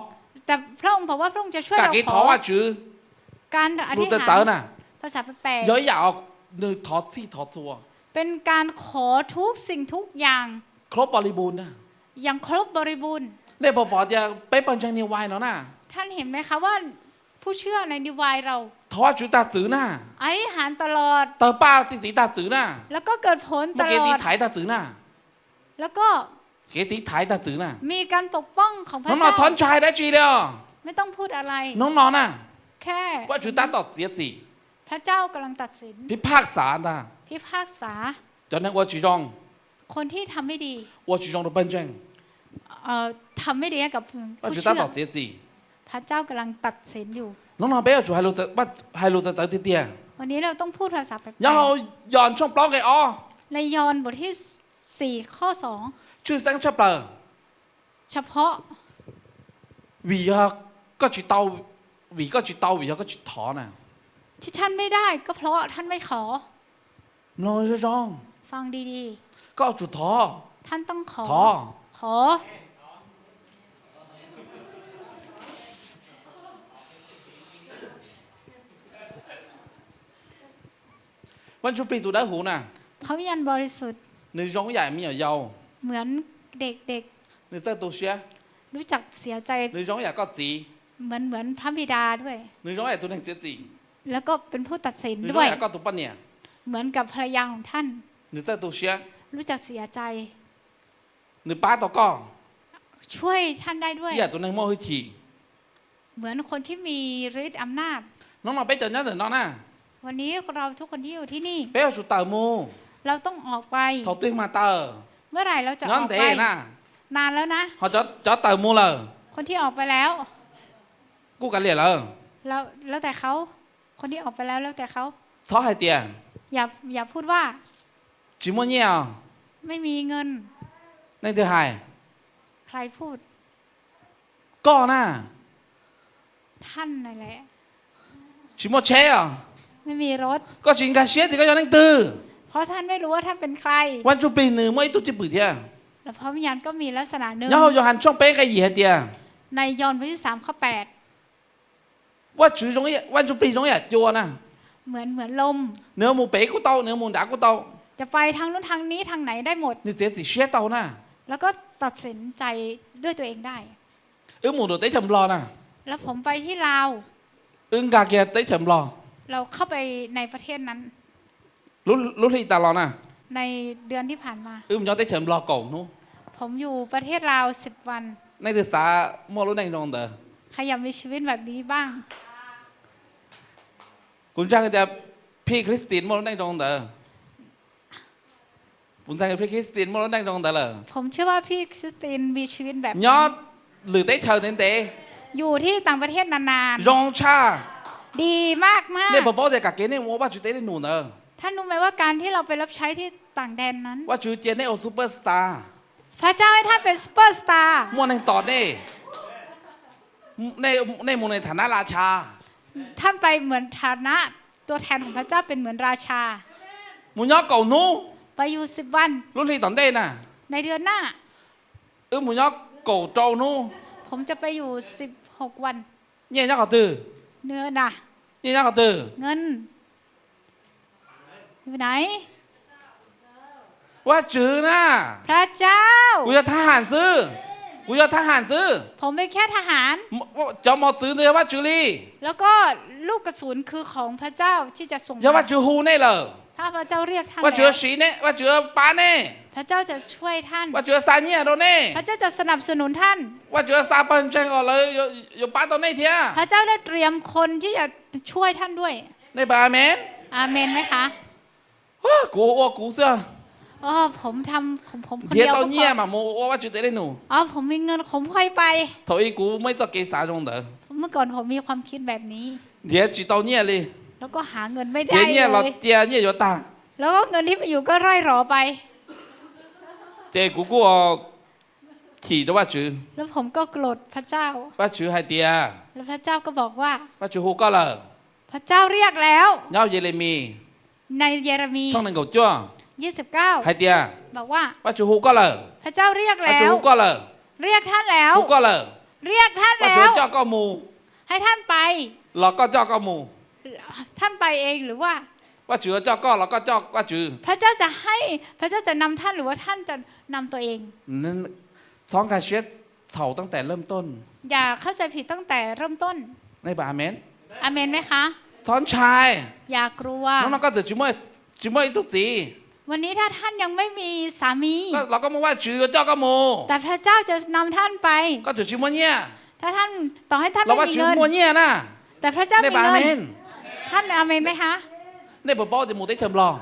แต่พระองค์บอกว่าพระองค์จะช่วย Kam เรา kev ขอ thov Vajtswv การอธิษฐาน Lus txawv txawv na ภาษาแปลกๆ yog ib yam nws thov txhij thov txhua เป็นการขอทุกสิ่งทุกอย่าง ครบบริบูรณ์นะ อย่างครบบริบูรณ์ Nej puas pom tias peb pawg ntseeg New Vine no na ท่านเห็นไหมคะว่าผู้เชื่อใน New Vine เรา thov Vajtswv tag txwv na อธิษฐานตลอด tawg paj txi txiv tag txwv na แล้วก็เกิดผลตลอด muaj kev tiv thaiv tag txwv na แล้วก็ kev tiv thaiv tag txwv na มีการปกป้องของพระเจ้า Hnub no txhob ntshai dab tsi li os ไม่ต้องพูดอะไร Hnub no na แค่ Vajtswv tab tom txiav txim พระเจ้ากำลังตัดสิน phij phaj xav ntag พิพากษา cov neeg ua tsis zoo คนที่ทำไม่ดี ua tsis zoo rau pawg ntseeg เอ่อ ทำไม่ดีให้กับผู้เชื่อ Vajtswv tab tom txiav txim พระเจ้ากำลังตัดสินอยู่ Hnub no peb yuav tsum hais lus txawv txawv tiag tiag วันนี้เราต้องพูดภาษาแปลกๆ Nyob hauv Yos tshooj plaub nqe ob ในยอห์นบทที่สี่ข้อสอง tshwj xeeb tshaj plaws เฉพาะ vim yog koj tsis tau, vim koj tsis tau, vim yog koj tsis thov na. ที่ท่านไม่ได้ก็เพราะท่านไม่ขอ Mloog zoo zoo. ฟังดีๆ Koj yuav tsum thov. ท่านต้องขอ Thov. ขอ Vaj Ntsuj Plig tus dawb huv na, พระวิญญาณบริสุทธิ์ nws zoo ib yam me nyuam yaus, เหมือนเด็กๆ nws txawj tu siab, รู้จักเสียใจ nws zoo ib yam koj txiv, เหมือนเหมือนพระบิดาด้วย nws zoo ib yam tus neeg txiav txim, แล้วก็เป็นผู้ตัดสิน nws zoo ด้วย ib yam koj tus poj niam, เหมือนกับภรรยาของท่าน nws txawj tu siab, รู้จักเสียใจ nws pab tau koj ช่วยท่านได้ด้วย ib yam tus neeg muaj hwj chim. เหมือนคนที่มีฤทธิ์อำนาจ Hnub no peb cov nyob ntawm no na, วันนี้เราทุกคนที่อยู่ที่นี่ peb yuav tsum tawm mus เราต้องออกไป thaum twg mas tawm, เมื่อไหร่เราจะออกไป nyob ntev na, นานแล้วนะ ho cov tawm mus lawm คนที่ออกไปแล้ว kuj kav liam lawm, แล้วแล้วแต่เขา คนที่ออกไปแล้วแล้วแต่เขา txhob hais tias อย่าอย่าพูดว่า tsis muaj nyiaj os, ไม่มีเงิน nej twg hais? ใครพูด Koj na, ท่านนั่นแหละ tsis muaj tsheb os, ไม่มีรถ koj tsis nkag siab tias koj yog leej twg. เพราะท่านไม่รู้ว่าท่านเป็นใคร Vaj Ntsuj Plig nws muaj ib tug cwj pwm thiab. แล้วพระวิญญาณก็มีลักษณะหนึ่ง Nyob hauv Yauhas tshooj peb nqe yim hais tias, ในยอห์นบทที่สามข้อแปด Vaj Tswv zoo, Vaj Ntsuj Plig zoo ib yam cua na, เหมือนเหมือนลม nws yuav mus pem kuj tau, nws yuav mus nrad kuj tau, จะไปทางนู้นทางนี้ทางไหนได้หมด nws txiav txim siab tau na, แล้วก็ตัดสินใจด้วยตัวเองได้ Wb mus rau teb chaws Nplog na, แล้วผมไปที่ลาว wb nkag kiag teb chaws Nplog เราเข้าไปในประเทศนั้น lub hli tas los na, ในเดือนที่ผ่านมา wb mus nyob teb chaws Nplog kaum hnub. ผมอยู่ประเทศลาวสิบวัน Nej twg xav muaj lub neej zoo ntawd? ใครอยากมีชีวิตแบบนี้บ้าง Kuv ntseeg tias Phij Christine muaj lub neej zoo ntawd. Kuv ntseeg Phij Christine muaj lub neej zoo ntawd lawm. ผมเชื่อว่าพี่คริสตินมีชีวิตแบบนั้น Nyob lwm teb chaws ntev ntev อยู่ที่ต่างประเทศนานๆ zoo tshaj ดีมากๆ Nej puas paub tias kam kev nej mus ua Vaj Tswv tej dej num ntawd? ท่านรู้ไหมว่าการที่เราไปรับใช้ที่ต่างแดนนั้น Vaj Tswv cia nej ua super star, พระเจ้าให้ท่านเป็นซูเปอร์สตาร์ muaj neeg tos nej, nej mus nws thas nab las chas, ท่านไปเหมือนฐานะตัวแทนของพระเจ้าเป็นเหมือนราชา mus nyob kaum hnub, ไปอยู่สิบวัน lub hli tom ntej na, ในเดือนหน้า wb mus nyob kaum rau hnub, ผมจะไปอยู่สิบหกวัน Nyiaj nyob qhov twg? เงินนะ Nyiaj nyob qhov twg? เงิน อยู่ไหน Vaj Tswv na, พระเจ้า kuv yog thab ham xwb, kuv yog thab ham xwb, ผมเป็นแค่ทหาร cov mos txwv ntawd yog Vaj Tswv li, แล้วก็ลูกกระสุนคือของพระเจ้าที่จะส่ง yog Vaj Tswv hu nej lawm, ถ้าพระเจ้าเรียกท่าน Vaj Tswv yuav siv nej, Vaj Tswv yuav pab nej, พระเจ้าจะช่วยท่าน Vaj Tswv yuav xa nyiaj rau nej, พระเจ้าจะสนับสนุนท่าน Vaj Tswv yuav xa pawg ntseeg os, lawv yuav pab tau nej thiab, พระเจ้าได้เตรียมคนที่จะช่วยท่านด้วย Nej puas amen? อาเมนไหมคะ Kuv ua kuv xwb, อ๋อ ผมทำของผมคนเดียว nrhiav tau nyiaj mas mus ua Vaj Tswv tej dej num, อ๋อ ผมมีเงิน ผมค่อยไป Thaum ub kuv muaj ib txoj kev xav zoo ntawd, ผม เมื่อก่อนผมมีความคิดแบบนี้ Nrhiav tsis tau nyiaj li. แล้วก็หาเงินไม่ได้เลย Nrhiav nyiaj los cia nyiaj yuav tag. แล้วก็เงินที่มีอยู่ก็ร่อยหรอไป Ces kuv kuj chim rau Vajtswv. แล้วผมก็โกรธพระเจ้า Vajtswv hais tias, แล้วพระเจ้าก็บอกว่า Vajtswv hu koj lawm. พระเจ้าเรียกแล้ว Nyob Yelemis ในเยเรมีย์ tshooj nees nkaum cuaj ยี่สิบเก้า hais tias, บอกว่า Vajtswv hu koj lawm. พระเจ้าเรียกแล้ว Vajtswv hu koj lawm. เรียกท่านแล้ว Hu koj lawm. เรียกท่านแล้ว Vajtswv coj koj mus. ให้ท่านไป Los koj coj koj mus. ท่านไปเองหรือว่า Vajtswv coj koj los koj coj Vajtswv. พระเจ้าจะให้ พระเจ้าจะนำท่านหรือว่าท่านจะนำตัวเอง Txhob nkag siab txhaum ตั้งแต่เริ่มต้น. อย่าเข้าใจผิดตั้งแต่เริ่มต้น Nej puas amen? อาเมนไหมคะ Txhob ntshai. อย่ากลัว Hnub no koj txawm tsis muaj ib tug txiv. วันนี้ถ้าท่านยังไม่มีสามี Los koj muaj Vajtswv yuav coj koj mus. แต่พระเจ้าจะนำท่านไป Koj txawm tsis muaj nyiaj ถ้าท่าน ต่อให้ท่านไม่มีเงิน Los Vajtswv muaj nyiaj na. แต่พระเจ้ามีเงิน Nej puas amen? ท่านอาเมนไหมคะ Nej puas paub tias mus teb chaws Nplog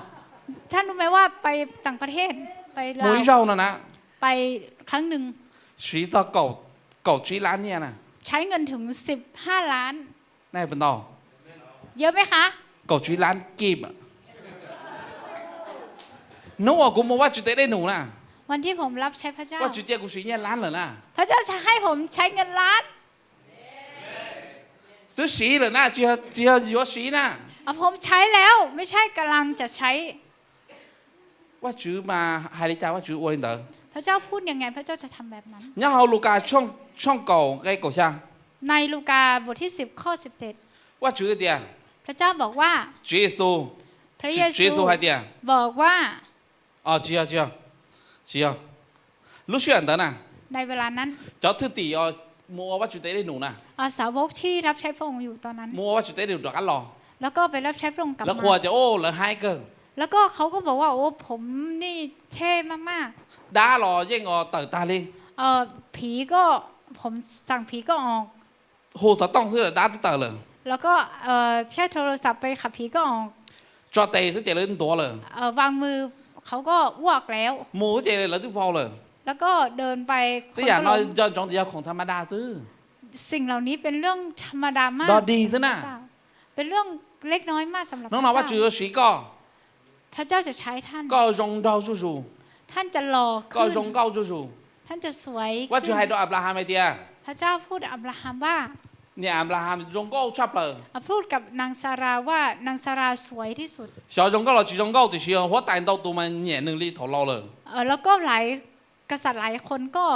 ท่านรู้ไหมว่าไปต่างประเทศ ไปลาว Mus ib zaug no na ไปครั้งหนึ่ง siv txog kaum tsib lab nyiaj na. ใช้เงินถึงสิบห้าล้าน Nej puas ntau? เยอะไหมคะ Kaum tsib lab kim. Hnub uas kuv mus Vajtswv tes dej num na, วันที่ผมรับใช้พระเจ้า Vajtswv cia kuv siv nyiaj lab lawm na. พระเจ้าจะให้ผมใช้เงินล้าน Twb siv lawm na, tsis yog yuav siv na. อ่ะ ผมใช้แล้ว ไม่ใช่กำลังจะใช้ Vajtswv mas hais li cas Vajtswv ua li ntawd. พระเจ้าพูดยังไง พระเจ้าจะทำแบบนั้น Nyob hauv Lukas tshooj kaum nqe kaum xya, ในลูกาบทที่สิบข้อสิบเจ็ด Vajtswv tias, พระเจ้าบอกว่า Tswv Yexus, พระเยซู Tswv Yexus hais tias, บอกว่า Tsis yog, tsis yog, tsis yog. Lub sij hawm ntawd na, ในเวลานั้น cov thwj tim mus ua Vajtswv tes dej num na, อ่า สาวกที่รับใช้พระองค์อยู่ตอนนั้น mus ua Vajtswv tes dej num rov qab los, แล้วก็ไปรับใช้พระองค์กลับมา lawv qhuas tias, Ub, lawv haib kawg. แล้วก็เขาก็บอกว่า โอ้ ผมนี่เท่มากๆ Dab los yeej os tawm tag li. เอ่อ ผีก็ ผมสั่งผีก็ออก Hu xov tooj xwb dab twb tawm lawm. แล้วก็ เอ่อ ใช้โทรศัพท์ไปขับผีก็ออก Tso tes xwb ces lawv ntuav lawm. เอ่อ วางมือเขาก็อ้วกแล้ว Mus xwb ces lawv twb vau lawm. แล้วก็เดินไป Tej yam no nco ntsoov tias yog khoom tha ma da xwb. สิ่งเหล่านี้เป็นเรื่องธรรมดามาก Dog dig xwb na. เป็นเรื่องเล็กน้อยมากสำหรับ Hnub no Vajtswv yuav siv koj. พระเจ้าจะใช้ท่าน Koj zoo nraug zuj zus. ท่านจะหล่อขึ้น Koj zoo nkauj zuj zus. ท่านจะสวยขึ้น Vajtswv hais rau Anplaham hais tias, พระเจ้าพูดกับอับราฮัมว่า Niam Anplaham zoo nkauj tshaj plaws. พูดกับนางซาราว่านางซาราสวยที่สุด Xyov zoo nkauj los tsis zoo nkauj tiam sis huab tais ntau tus mas nyiam nws li thaum laus lawm. เอ่อ แล้วก็หลายกษัตริย์หลายคนก็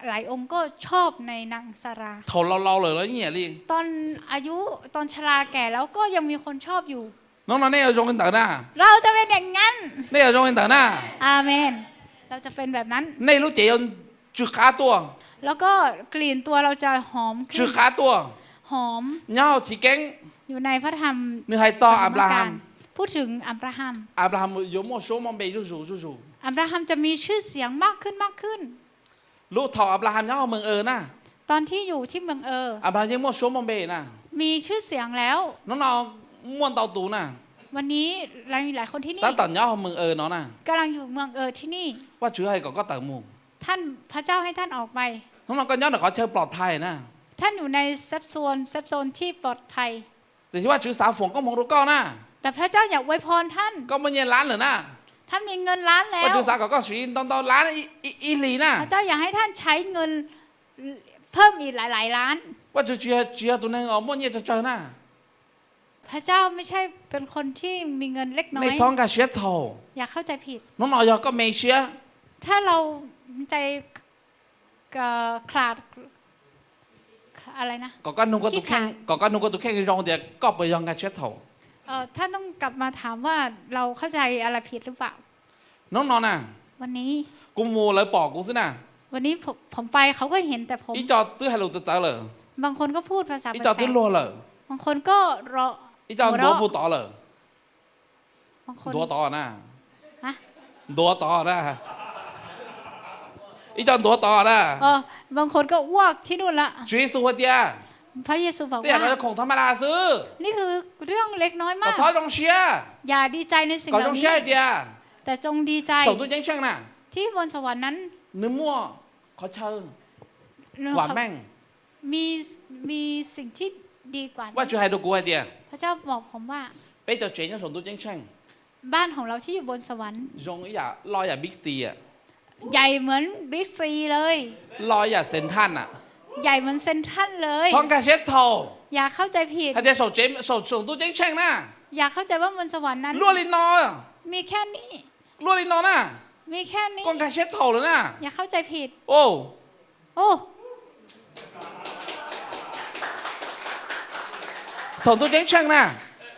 หลายองค์ก็ชอบในนางซารา Thaum laus laus lawm los nyiam li. ตอนอายุ ตอนชราแก่แล้วก็ยังมีคนชอบอยู่ Hnub no nej yuav zoo li ntawd na. เราจะเป็นอย่างนั้น Nej yuav zoo li ntawd na. อาเมน เราจะเป็นแบบนั้น Nej lub cev yuav tsw qab tuaj. แล้วก็กลิ่นตัวเราจะหอมขึ้น Tsw qab tuaj. หอม Nyob hauv Chiv Keeb อยู่ในพระธรรม nws hais txog Anplaham พูดถึงอับราฮัม Anplaham yuav muaj suab muaj npe zuj zus zuj zus. อับราฮัมจะมีชื่อเสียงมากขึ้นมากขึ้น Lub thaum Anplaham nyob hauv Meeg Aws na, ตอนที่อยู่ที่เมืองเออ Anplaham yeej muaj suab muaj npe na. มีชื่อเสียงแล้ว Hnub no muaj ntau tus na. วันนี้หลายคนที่นี่ Tab tom nyob hauv Meeg Aws no na. กำลังอยู่เมืองเออที่นี่ Vajtswv hais kom koj tawm mus. ท่าน พระเจ้าให้ท่านออกไป Hnub no koj nyob ntawm qhov chaw plom thais na. ท่านอยู่ในเซฟโซน เซฟโซนที่ปลอดภัย Tiam sis Vajtswv xav foom koob hmoov rau koj na. แต่พระเจ้าอยากอวยพรท่าน Koj muaj nyiaj lab lawm na. ท่านมีเงินล้านแล้ว Vajtswv xav kom koj siv ntau ntau lab ib hlis na. พระเจ้าอยากให้ท่านใช้เงินเพิ่มอีกหลายๆล้าน Vajtswv tsis yog tus neeg uas muaj nyiaj tsawg tsawg na. พระเจ้าไม่ใช่เป็นคนที่มีเงินเล็กน้อย Nej txhob nkag siab txhaum. อย่าเข้าใจผิด Hnub no yog koj me siab. ถ้าเราใจ เอ่อ ขาด อะไรนะ Kom koj nug koj tus kheej, kom koj nug koj tus kheej zoo tias koj puas yog nkag siab txhaum. เอ่อ ท่านต้องกลับมาถามว่าเราเข้าใจอะไรผิดหรือเปล่า Hnub no na, วันนี้ kuv mus lawv pom kuv xwb na. วันนี้ผม ผมไปเขาก็เห็นแต่ผม Ib co twb hais lus txawv txawv lawm. บางคนก็พูดภาษา Ib co twb luag lawm. บางคนก็เราะ Ib co ntuav puag tod lawm. บางคน Ntuav tod na. ฮะ Ntuav tod na. Ib co ntuav tod na. เออ บางคนก็อ้วกที่นู่นละ Tswv Yexus hais tias พระเยซูบอกว่า Tej yam no yog khoom tha ma da xwb. นี่คือเรื่องเล็กน้อยมาก Kom txhob zoo siab. อย่าดีใจในสิ่งเหล่านี้ Kom zoo siab hais tias แต่จงดีใจ Saum ntuj ceeb tsheej na, ที่บนสวรรค์นั้น nws muaj qhov chaw vam meej. มีมีสิ่งที่ดีกว่านี้ Vajtswv hais rau kuv hais tias พระเจ้าบอกผมว่า peb cov tsev nyob saum ntuj ceeb tsheej บ้านของเราที่อยู่บนสวรรค์ zoo ib yam loj ib yam Big C, ใหญ่เหมือนบิ๊กซีเลย loj ib yam Central, ใหญ่เหมือนเซ็นทรัลเลย txhob nkag siab txhaum. อย่าเข้าใจผิด Hais tias saum ntuj ceeb tsheej na, อย่าเข้าใจว่าบนสวรรค์นั้น luaj li no, มีแค่นี้ luaj li no na, มีแค่นี้ koj nkag siab txhaum lawm na. อย่าเข้าใจผิด โอ้ Saum ntuj ceeb tsheej na,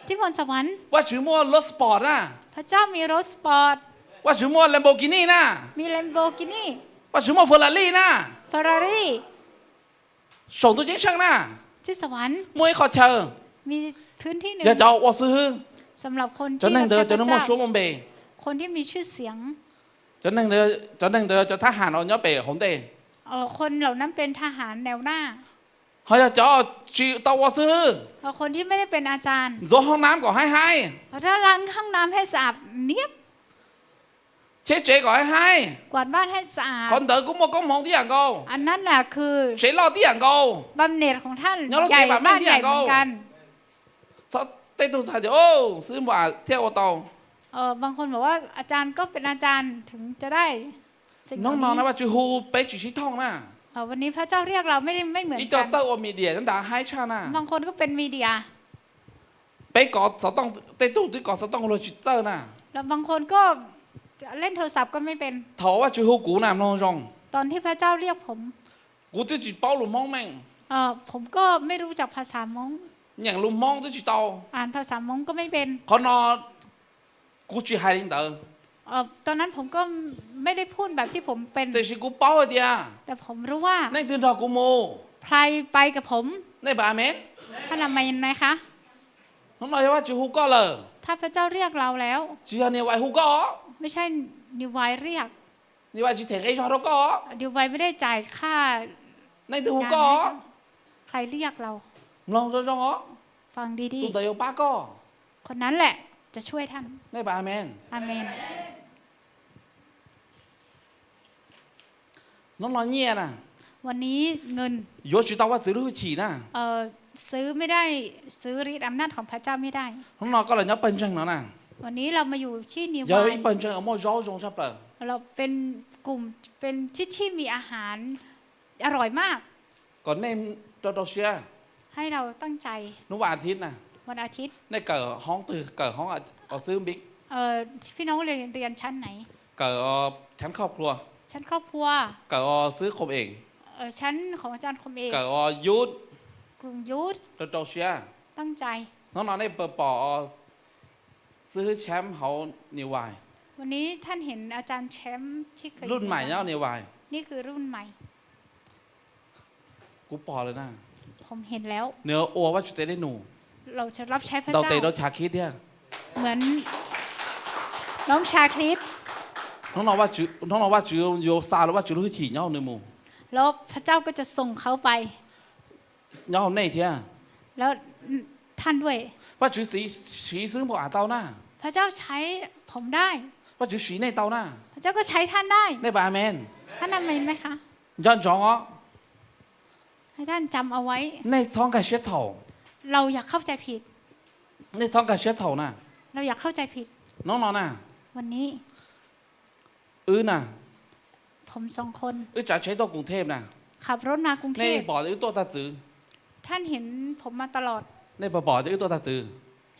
ที่บนสวรรค์ Vajtswv muaj roob sport na, พระเจ้ามีรถสปอร์ต Vajtswv muaj Lamborghini na, มีแลมโบกินี Vajtswv muaj Ferrari na, เฟอร์รารี่ saum ntuj ceeb tsheej na, ที่สวรรค์ muaj ib qhov chaw มีพื้นที่หนึ่ง yog cov ua xib hwb, สำหรับคน cov ที่ neeg รับ เท ntawd พ cov ระ neeg เจ้า muaj suab muaj npe, คนที่มีชื่อเสียง cov neeg ntawd, cov neeg ntawd cov thab ham uas nyob pem hauv ntej, คนเหล่านั้นเป็นทหารแนวหน้า ho yog cov tsis tau ua xib hwb, คนที่ไม่ได้เป็นอาจารย์ ntxuav hoob nab kom haib haib, ถ้าล้างห้องน้ำให้สะอาดเนียบ cheb tsev kom haib haib, กวาดบ้านให้สะอาด qhov ntawd kuj muaj koob hmoov tib yam nkaus, อันนั้นน่ะคือ tsev loj tib yam nkaus, บำเหน็จของท่าน nyob lub tsev vam meej tib yam nkaus. Tej tug hais tias, xib hwb Npauj Am thiaj ua tau. บางคนบอกว่าอาจารย์ก็เป็นอาจารย์ถึงจะได้สิ่งเหล่านี้ Hnub no na Vajtswv hu peb tsis sib thooj na. วันนี้พระเจ้าเรียกเราไม่ได้ไม่เหมือนกัน Ib co txawj ua media nyob nrad haib tshaj na. บางคนก็เป็นมีเดีย Peb kov xov tooj, tej tug twb kov xov tooj luag tsis txawj na. แล้วบางคนก็เล่นโทรศัพท์ก็ไม่เป็น Thaum Vajtswv hu kuv na mloog zoo, ตอนที่พระเจ้าเรียกผม kuv twb tsis paub lus Hmoob meej, ผมก็ไม่รู้จักภาษาม้ง nyeem lus Hmoob twb tsis tau, อ่านภาษาม้งก็ไม่เป็น Qhov no kuv tsis hais li ntawd. ตอนนั้นผมก็ไม่ได้พูดแบบที่ผมเป็น Tiam sis kuv paub hais tias แต่ผมรู้ว่า leej twg nrog kuv mus, ใครไปกับผม nej npam amen. ท่านอาเมนไหมคะ Hnub no yog Vajtswv hu koj lawm, ถ้าพระเจ้าเรียกเราแล้ว tsis yog niam vais hu koj, ไม่ใช่นิวายเรียก niam vais tsis them nqi zog rau koj, นิวายไม่ได้จ่ายค่า leej twg hu koj, ใครเรียกเรา mloog zoo zoo os, ฟังดีๆ tus ntawd yuav pab koj, คนนั้นแหละจะช่วยท่าน nej npam amen. อาเมน Hnub no nyiaj na วันนี้เงิน yuav tsis tau Vajtswv lub hwj chim na. ซื้อไม่ได้ ซื้อฤทธิ์อำนาจของพระเจ้าไม่ได้ Hnub no koj los nyob pawg ntseeg no na, วันนี้เรามาอยู่ที่นิวาย yog ib pawg ntseeg uas muaj zaub zoo tshaj plaws, เราเป็นกลุ่มเป็นที่ที่มีอาหารอร่อยมาก kom nej rau rau siab ให้เราตั้งใจ hnub vas thiv na, วันอาทิตย์ nej kawm hoob twg, kawm hoob uas xib hwb Npis, พี่น้องเรียนเรียนชั้นไหน kawm channel khoj plhuav, ชั้นครอบครัว kawm uas xib hwb Qhov Em, ชั้นของอาจารย์คมเอก kawm uas youth, กลุ่ม youth rau rau siab ตั้งใจ Hnub no nej pom xib hwb Cham hauv niam vais, วันนี้ท่านเห็นอาจารย์แชมป์ที่เคย รุ่นใหม่ nyob niam vais, นี่คือรุ่นใหม่ kuv pom lawm na, ผมเห็นแล้ว nws ua Vajtswv tsev dej num เราจะรับใช้พระ ntau เจ้า tes rau chav Khib thiab. เหมือนน้องชาคริส Hnub no Vajtswv, hnub no Vajtswv yuav xa lub, Vajtswv lub hwj chim nyob nws mus, แล้วพระเจ้าก็จะส่งเขาไป nyob hauv nej thiab, แล้วท่านด้วย Vajtswv siv xib hwb Npauj Am tau na, พระเจ้าใช้ผมได้ Vajtswv siv nej tau na, พระเจ้าก็ใช้ท่านได้ nej npam amen. ท่านอาเมนไหมคะ Nco ntsoov os, ให้ท่านจำเอาไว้ nej txhob nkag siab txhaum, เราอย่าเข้าใจผิด nej txhob nkag siab txhaum na. เราอย่าเข้าใจผิด Hnub no na, วันนี้ wb na, ผมสองคน wb tsav tsheb tuaj Koos Thej na, ขับรถมากรุงเทพ nej pom tias wb tuaj tag txwv, ท่านเห็นผมมาตลอด nej puas pom tias wb tuaj tag txwv,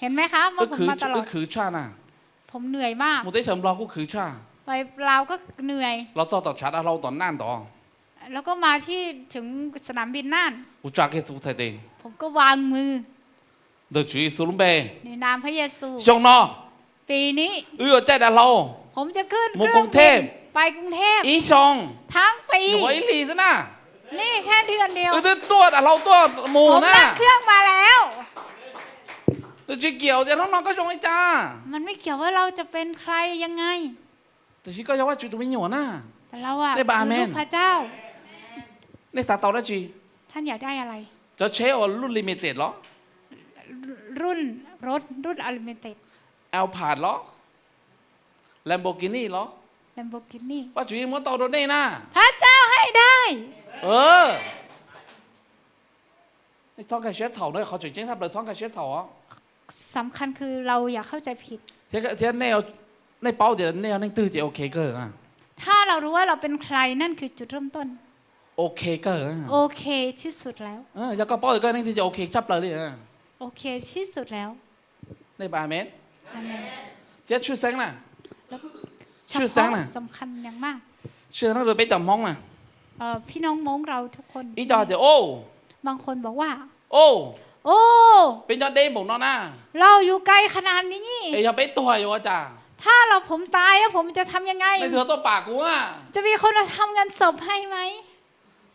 เห็นไหมคะว่าผมมาตลอด wb khwv tshaj na, ผมเหนื่อยมาก mus teb chaws Nplog kuj khwv tshaj, ไปลาวก็เหนื่อย los txog tom tshav dav hlau tom Naj ntov, แล้วก็มาที่ถึงสนามบินน่าน kuv tsa kiag txuv txhais tes, ผมก็วางมือ ntawm Tswv Yexus lub npe, ในนามพระเยซู xyoo no ปีนี้ wb yuav caij dav hlau ผมจะขึ้น mus Koos Thej ไปกรุงเทพ ib xyoo ทั้งปี nyuam qhuav ib hlis xwb na, นี่แค่เดือนเดียว wb twb tuaj dav hlau tuaj ผม mus na. นั่งเครื่องมาแล้ว Nws tsis kiam tias hnub no koj zoo li cas, มันไม่เกี่ยวว่าเราจะเป็นใครยังไง tiam sis koj yog Vajtswv tus me nyuam na, แต่เราอะ nej npam amen. ลูกพระเจ้า Nej xav tau dab tsi? ท่านอยากได้อะไร Cov tsheb uas lub limited los, รุ่นรถรุ่น unlimited, Alphard los, Lamborghini los, Lamborghini, Vajtswv yeej muab tau rau nej na. พระเจ้าให้ได้ Ua, Nej txhob nkag siab txhaum na, qhov tseem ceeb tshaj plaws txhob nkag siab txhaum os. สำคัญคือเราอย่าเข้าใจผิด Thiab, thiab nej, nej paub tias nej yog leej twg ces ok kawg. ถ้าเรารู้ว่าเราเป็นใคร นั่นคือจุดเริ่มต้น Ok kawg. โอเคที่สุดแล้ว Yog koj paub tias koj yog leej twg ces ok tshaj plaws li. โอเคที่สุดแล้ว Nej amen. Thiab tshwj xeeb na, tshwj xeeb na, สำคัญอย่างมาก tshwj xeeb rau peb cov Hmoob na. พี่น้อง Hmoob เราทุกคน Ib co hais tias, o, บางคนบอกว่า o, o, peb nyob deb npaum no na, เราอยู่ไกลขนาดนี้ es yog peb tuag yuav ua cas? ถ้าเรา ผมตาย ผมจะทำยังไง Leej twg tuaj pam kuv a? จะมีคนมาทำงานศพให้ไหม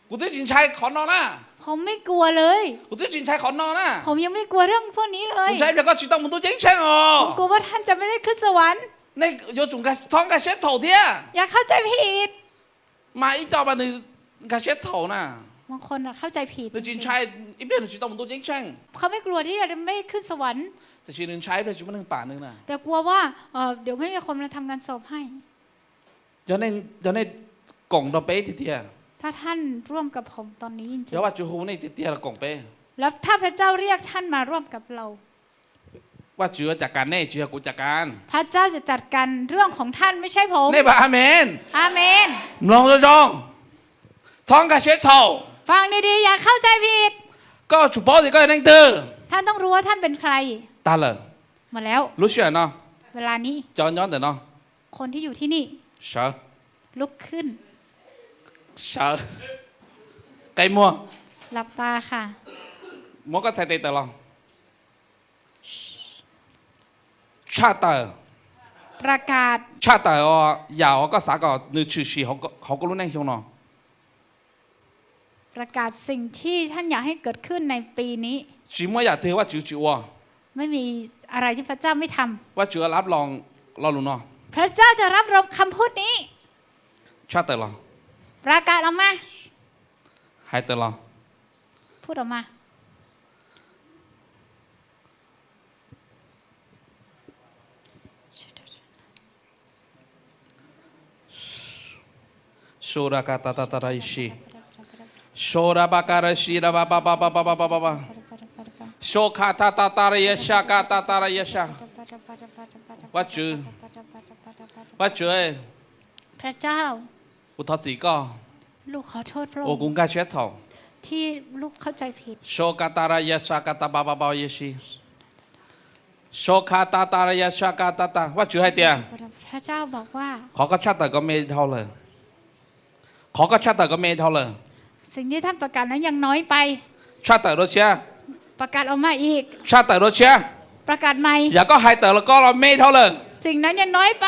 Kuv twb tsis ntshai qhov no na. ผมไม่กลัวเลย Kuv twb tsis ntshai qhov no na. ผมยังไม่กลัวเรื่องพวกนี้เลย Kuv ntshai pliag koj tsis tau mus ntuj ceeb tsheej os. ผมกลัวว่าท่านจะไม่ได้ขึ้นสวรรค์ Nej yuav tsum txhob nkag siab txhaum thiab. อย่าเข้าใจผิด Mas ib co mas nws nkag siab txhaum na. บางคนเข้าใจผิด Nws tsis ntshai, ib pliag nws tsis tau mus ntuj ceeb tsheej. เขาไม่กลัวที่จะไม่ขึ้นสวรรค์ Tiam sis nws ntshai ib pliag tsis muaj neeg pam nws na. แต่กลัวว่า เอ่อ เดี๋ยวไม่มีคนมาทำงานศพให้ Yog nej koom nrog peb tiag tiag, ถ้าท่านร่วมกับผมตอนนี้จริงๆ yog Vajtswv hu nej tiag tiag los koom peb, แล้วถ้าพระเจ้าเรียกท่านมาร่วมกับเรา Vajtswv yuav cam kas nej tsis yog kuv cam kas. พระเจ้าจะจัดการเรื่องของท่าน ไม่ใช่ผม Nej amen. อาเมน Mloog zoo zoo, txhob nkag siab txhaum. ฟังดีๆ อย่าเข้าใจผิด Koj yuav tsum paub tias koj yog leej twg. ท่านต้องรู้ว่าท่านเป็นใคร Tag lawm หมดแล้ว Lub sij hawm no เวลานี้ cov nyob ntawm no คนที่อยู่ที่นี่ sawv ลุกขึ้น sawv, qe muag หลับตาค่ะ Muab koj txhais tes tawm los. Tshaj tawm, ประกาศ tshaj tawm yam uas koj xav kom nws tshwm sim hauv koj lub neej xyoo no. ประกาศสิ่งที่ท่านอยากให้เกิดขึ้นในปีนี้ Tsis muaj yam twg Vajtswv tsis ua. ไม่มีอะไรที่พระเจ้าไม่ทำ Vajtswv yuav lab lo lus no. พระเจ้าจะรับรองคำพูดนี้ Tshaj tawm los. ประกาศออกมา Hais tawm los. พูดออกมา Sura ka ta ta ta ra i si. Sura ba ka ra si ra ba ba ba ba ba ba ba ba ba. So ka ta ta ta ra ya sha ka ta ta ra ya sha. Vajtswv, Vajtswv, พระเจ้า kuv thov txim koj ลูกขอโทษพระองค์ uas kuv nkag siab txhaum. ที่ลูกเข้าใจผิด So ka ta ra ya sha ka ta ba ba ba ya si. So ka ta ta ra ya sha ka ta ta. Vajtswv hais tias, พระเจ้าบอกว่า qhov koj tshaj tawm ko me dhau lawm. Qhov koj tshaj tawm ko me dhau lawm. สิ่งที่ท่านประกาศนั้นยังน้อยไป Tshaj tawm dua tshiab. ประกาศออกมาอีก Tshaj tawm dua tshiab. ประกาศใหม่ Yam koj hais tawm los ko los me dhau lawm. สิ่งนั้นยังน้อยไป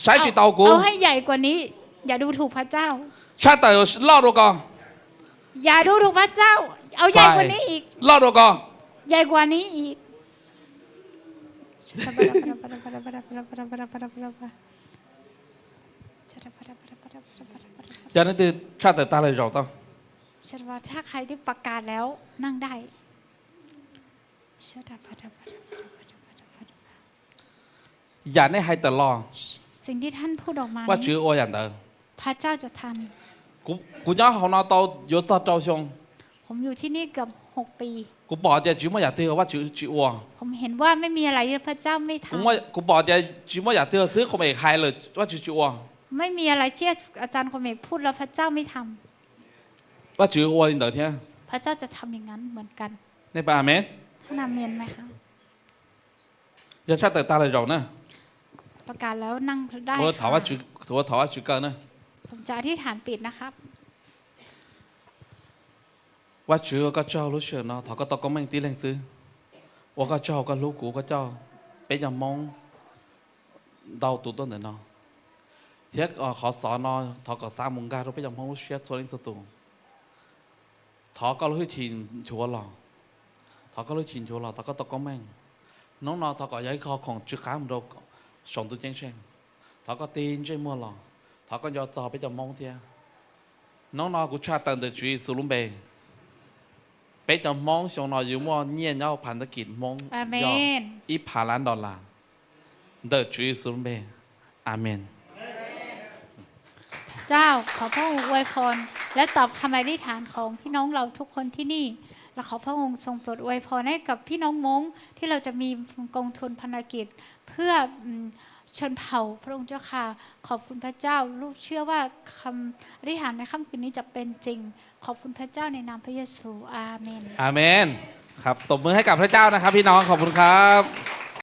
Saib tsis taus kuv. เอาให้ใหญ่กว่านี้ อย่าดูถูกพระเจ้า Tshaj tawm loj dua ko. อย่าดูถูกพระเจ้า เอาใหญ่กว่านี้อีก Loj dua ko. ใหญ่กว่านี้อีก Yog leej twg tshaj tawm tag lawm zaum tau. ถ้าใครที่ประกาศแล้ว นั่งได้ Yam nej hais tawm los, สิ่งที่ท่านพูดออกมานี้ Vajtswv ua yam ntawd. พระเจ้าจะทำ Kuv nyob hauv no tau yuav txog rau xyoo. ผมอยู่ที่นี่เกือบหกปี Kuv pom tias tsis muaj yam twg Vajtswv tsis ua. ผมเห็นว่าไม่มีอะไรที่พระเจ้าไม่ทำ Kuv pom tias tsis muaj yam twg xwb qhov me hais lawm Vajtswv tsis ua. ไม่มีอะไรที่อาจารย์คมเอกพูดแล้วพระเจ้าไม่ทำ Vajtswv ua li ntawd thiab. พระเจ้าจะทำอย่างนั้นเหมือนกัน Nej pab amen. ท่านอาเมนไหมคะ Yog tshaj tawm tag lawm zaum na. ประกาศแล้วนั่งได้ Kuv thov Vajtswv, kuv thov Vajtswv kaw na. ผมจะอธิษฐานปิดนะครับ Vajtswv, ua koj tsaug lub sij hawm no, thov koj tau koob meej tib leeg xwb. Ua koj tsaug koj hlub kuv, koj coj peb cov Hmoob ntau tus tuaj ntawm no. Thiab qhov xov no thov kom xa mus nkag rau peb cov Hmoob lub siab txhua leej txhua tus. Thov koj lub hwj chim nchuav los. Thov koj lub hwj chim nchuav los, thov koj tau koob meej. Hnub no thov kom yog ib qho khoom tsw qab mus rau saum ntuj ceeb tsheej. Thov koj tig ntsej muag los, thov koj nco txog peb cov Hmoob thiab. Hnub no kuv tshaj tawm ntawm Tswv Yexus lub npe, peb cov Hmoob xyoo no yuav muaj nyiaj nyob phav ntawv kis Hmoob yog ib phav lab dollar. Ntawm Tswv Yexus lub npe, amen. เจ้า ขอพระองค์อวยพร และตอบคำอธิษฐานของพี่น้องเราทุกคนที่นี่ เราขอพระองค์ทรงโปรดอวยพรให้กับพี่น้องมงที่เราจะมีกองทุนพันธกิจเพื่ออืมชนเผ่าพระองค์เจ้าค่ะ ขอบคุณพระเจ้า ลูกเชื่อว่าคำอธิษฐานในค่ำคืนนี้จะเป็นจริง ขอบคุณพระเจ้าในนามพระเยซู อาเมน อาเมน ครับ ตบมือให้กับพระเจ้านะครับพี่น้อง ขอบคุณครับ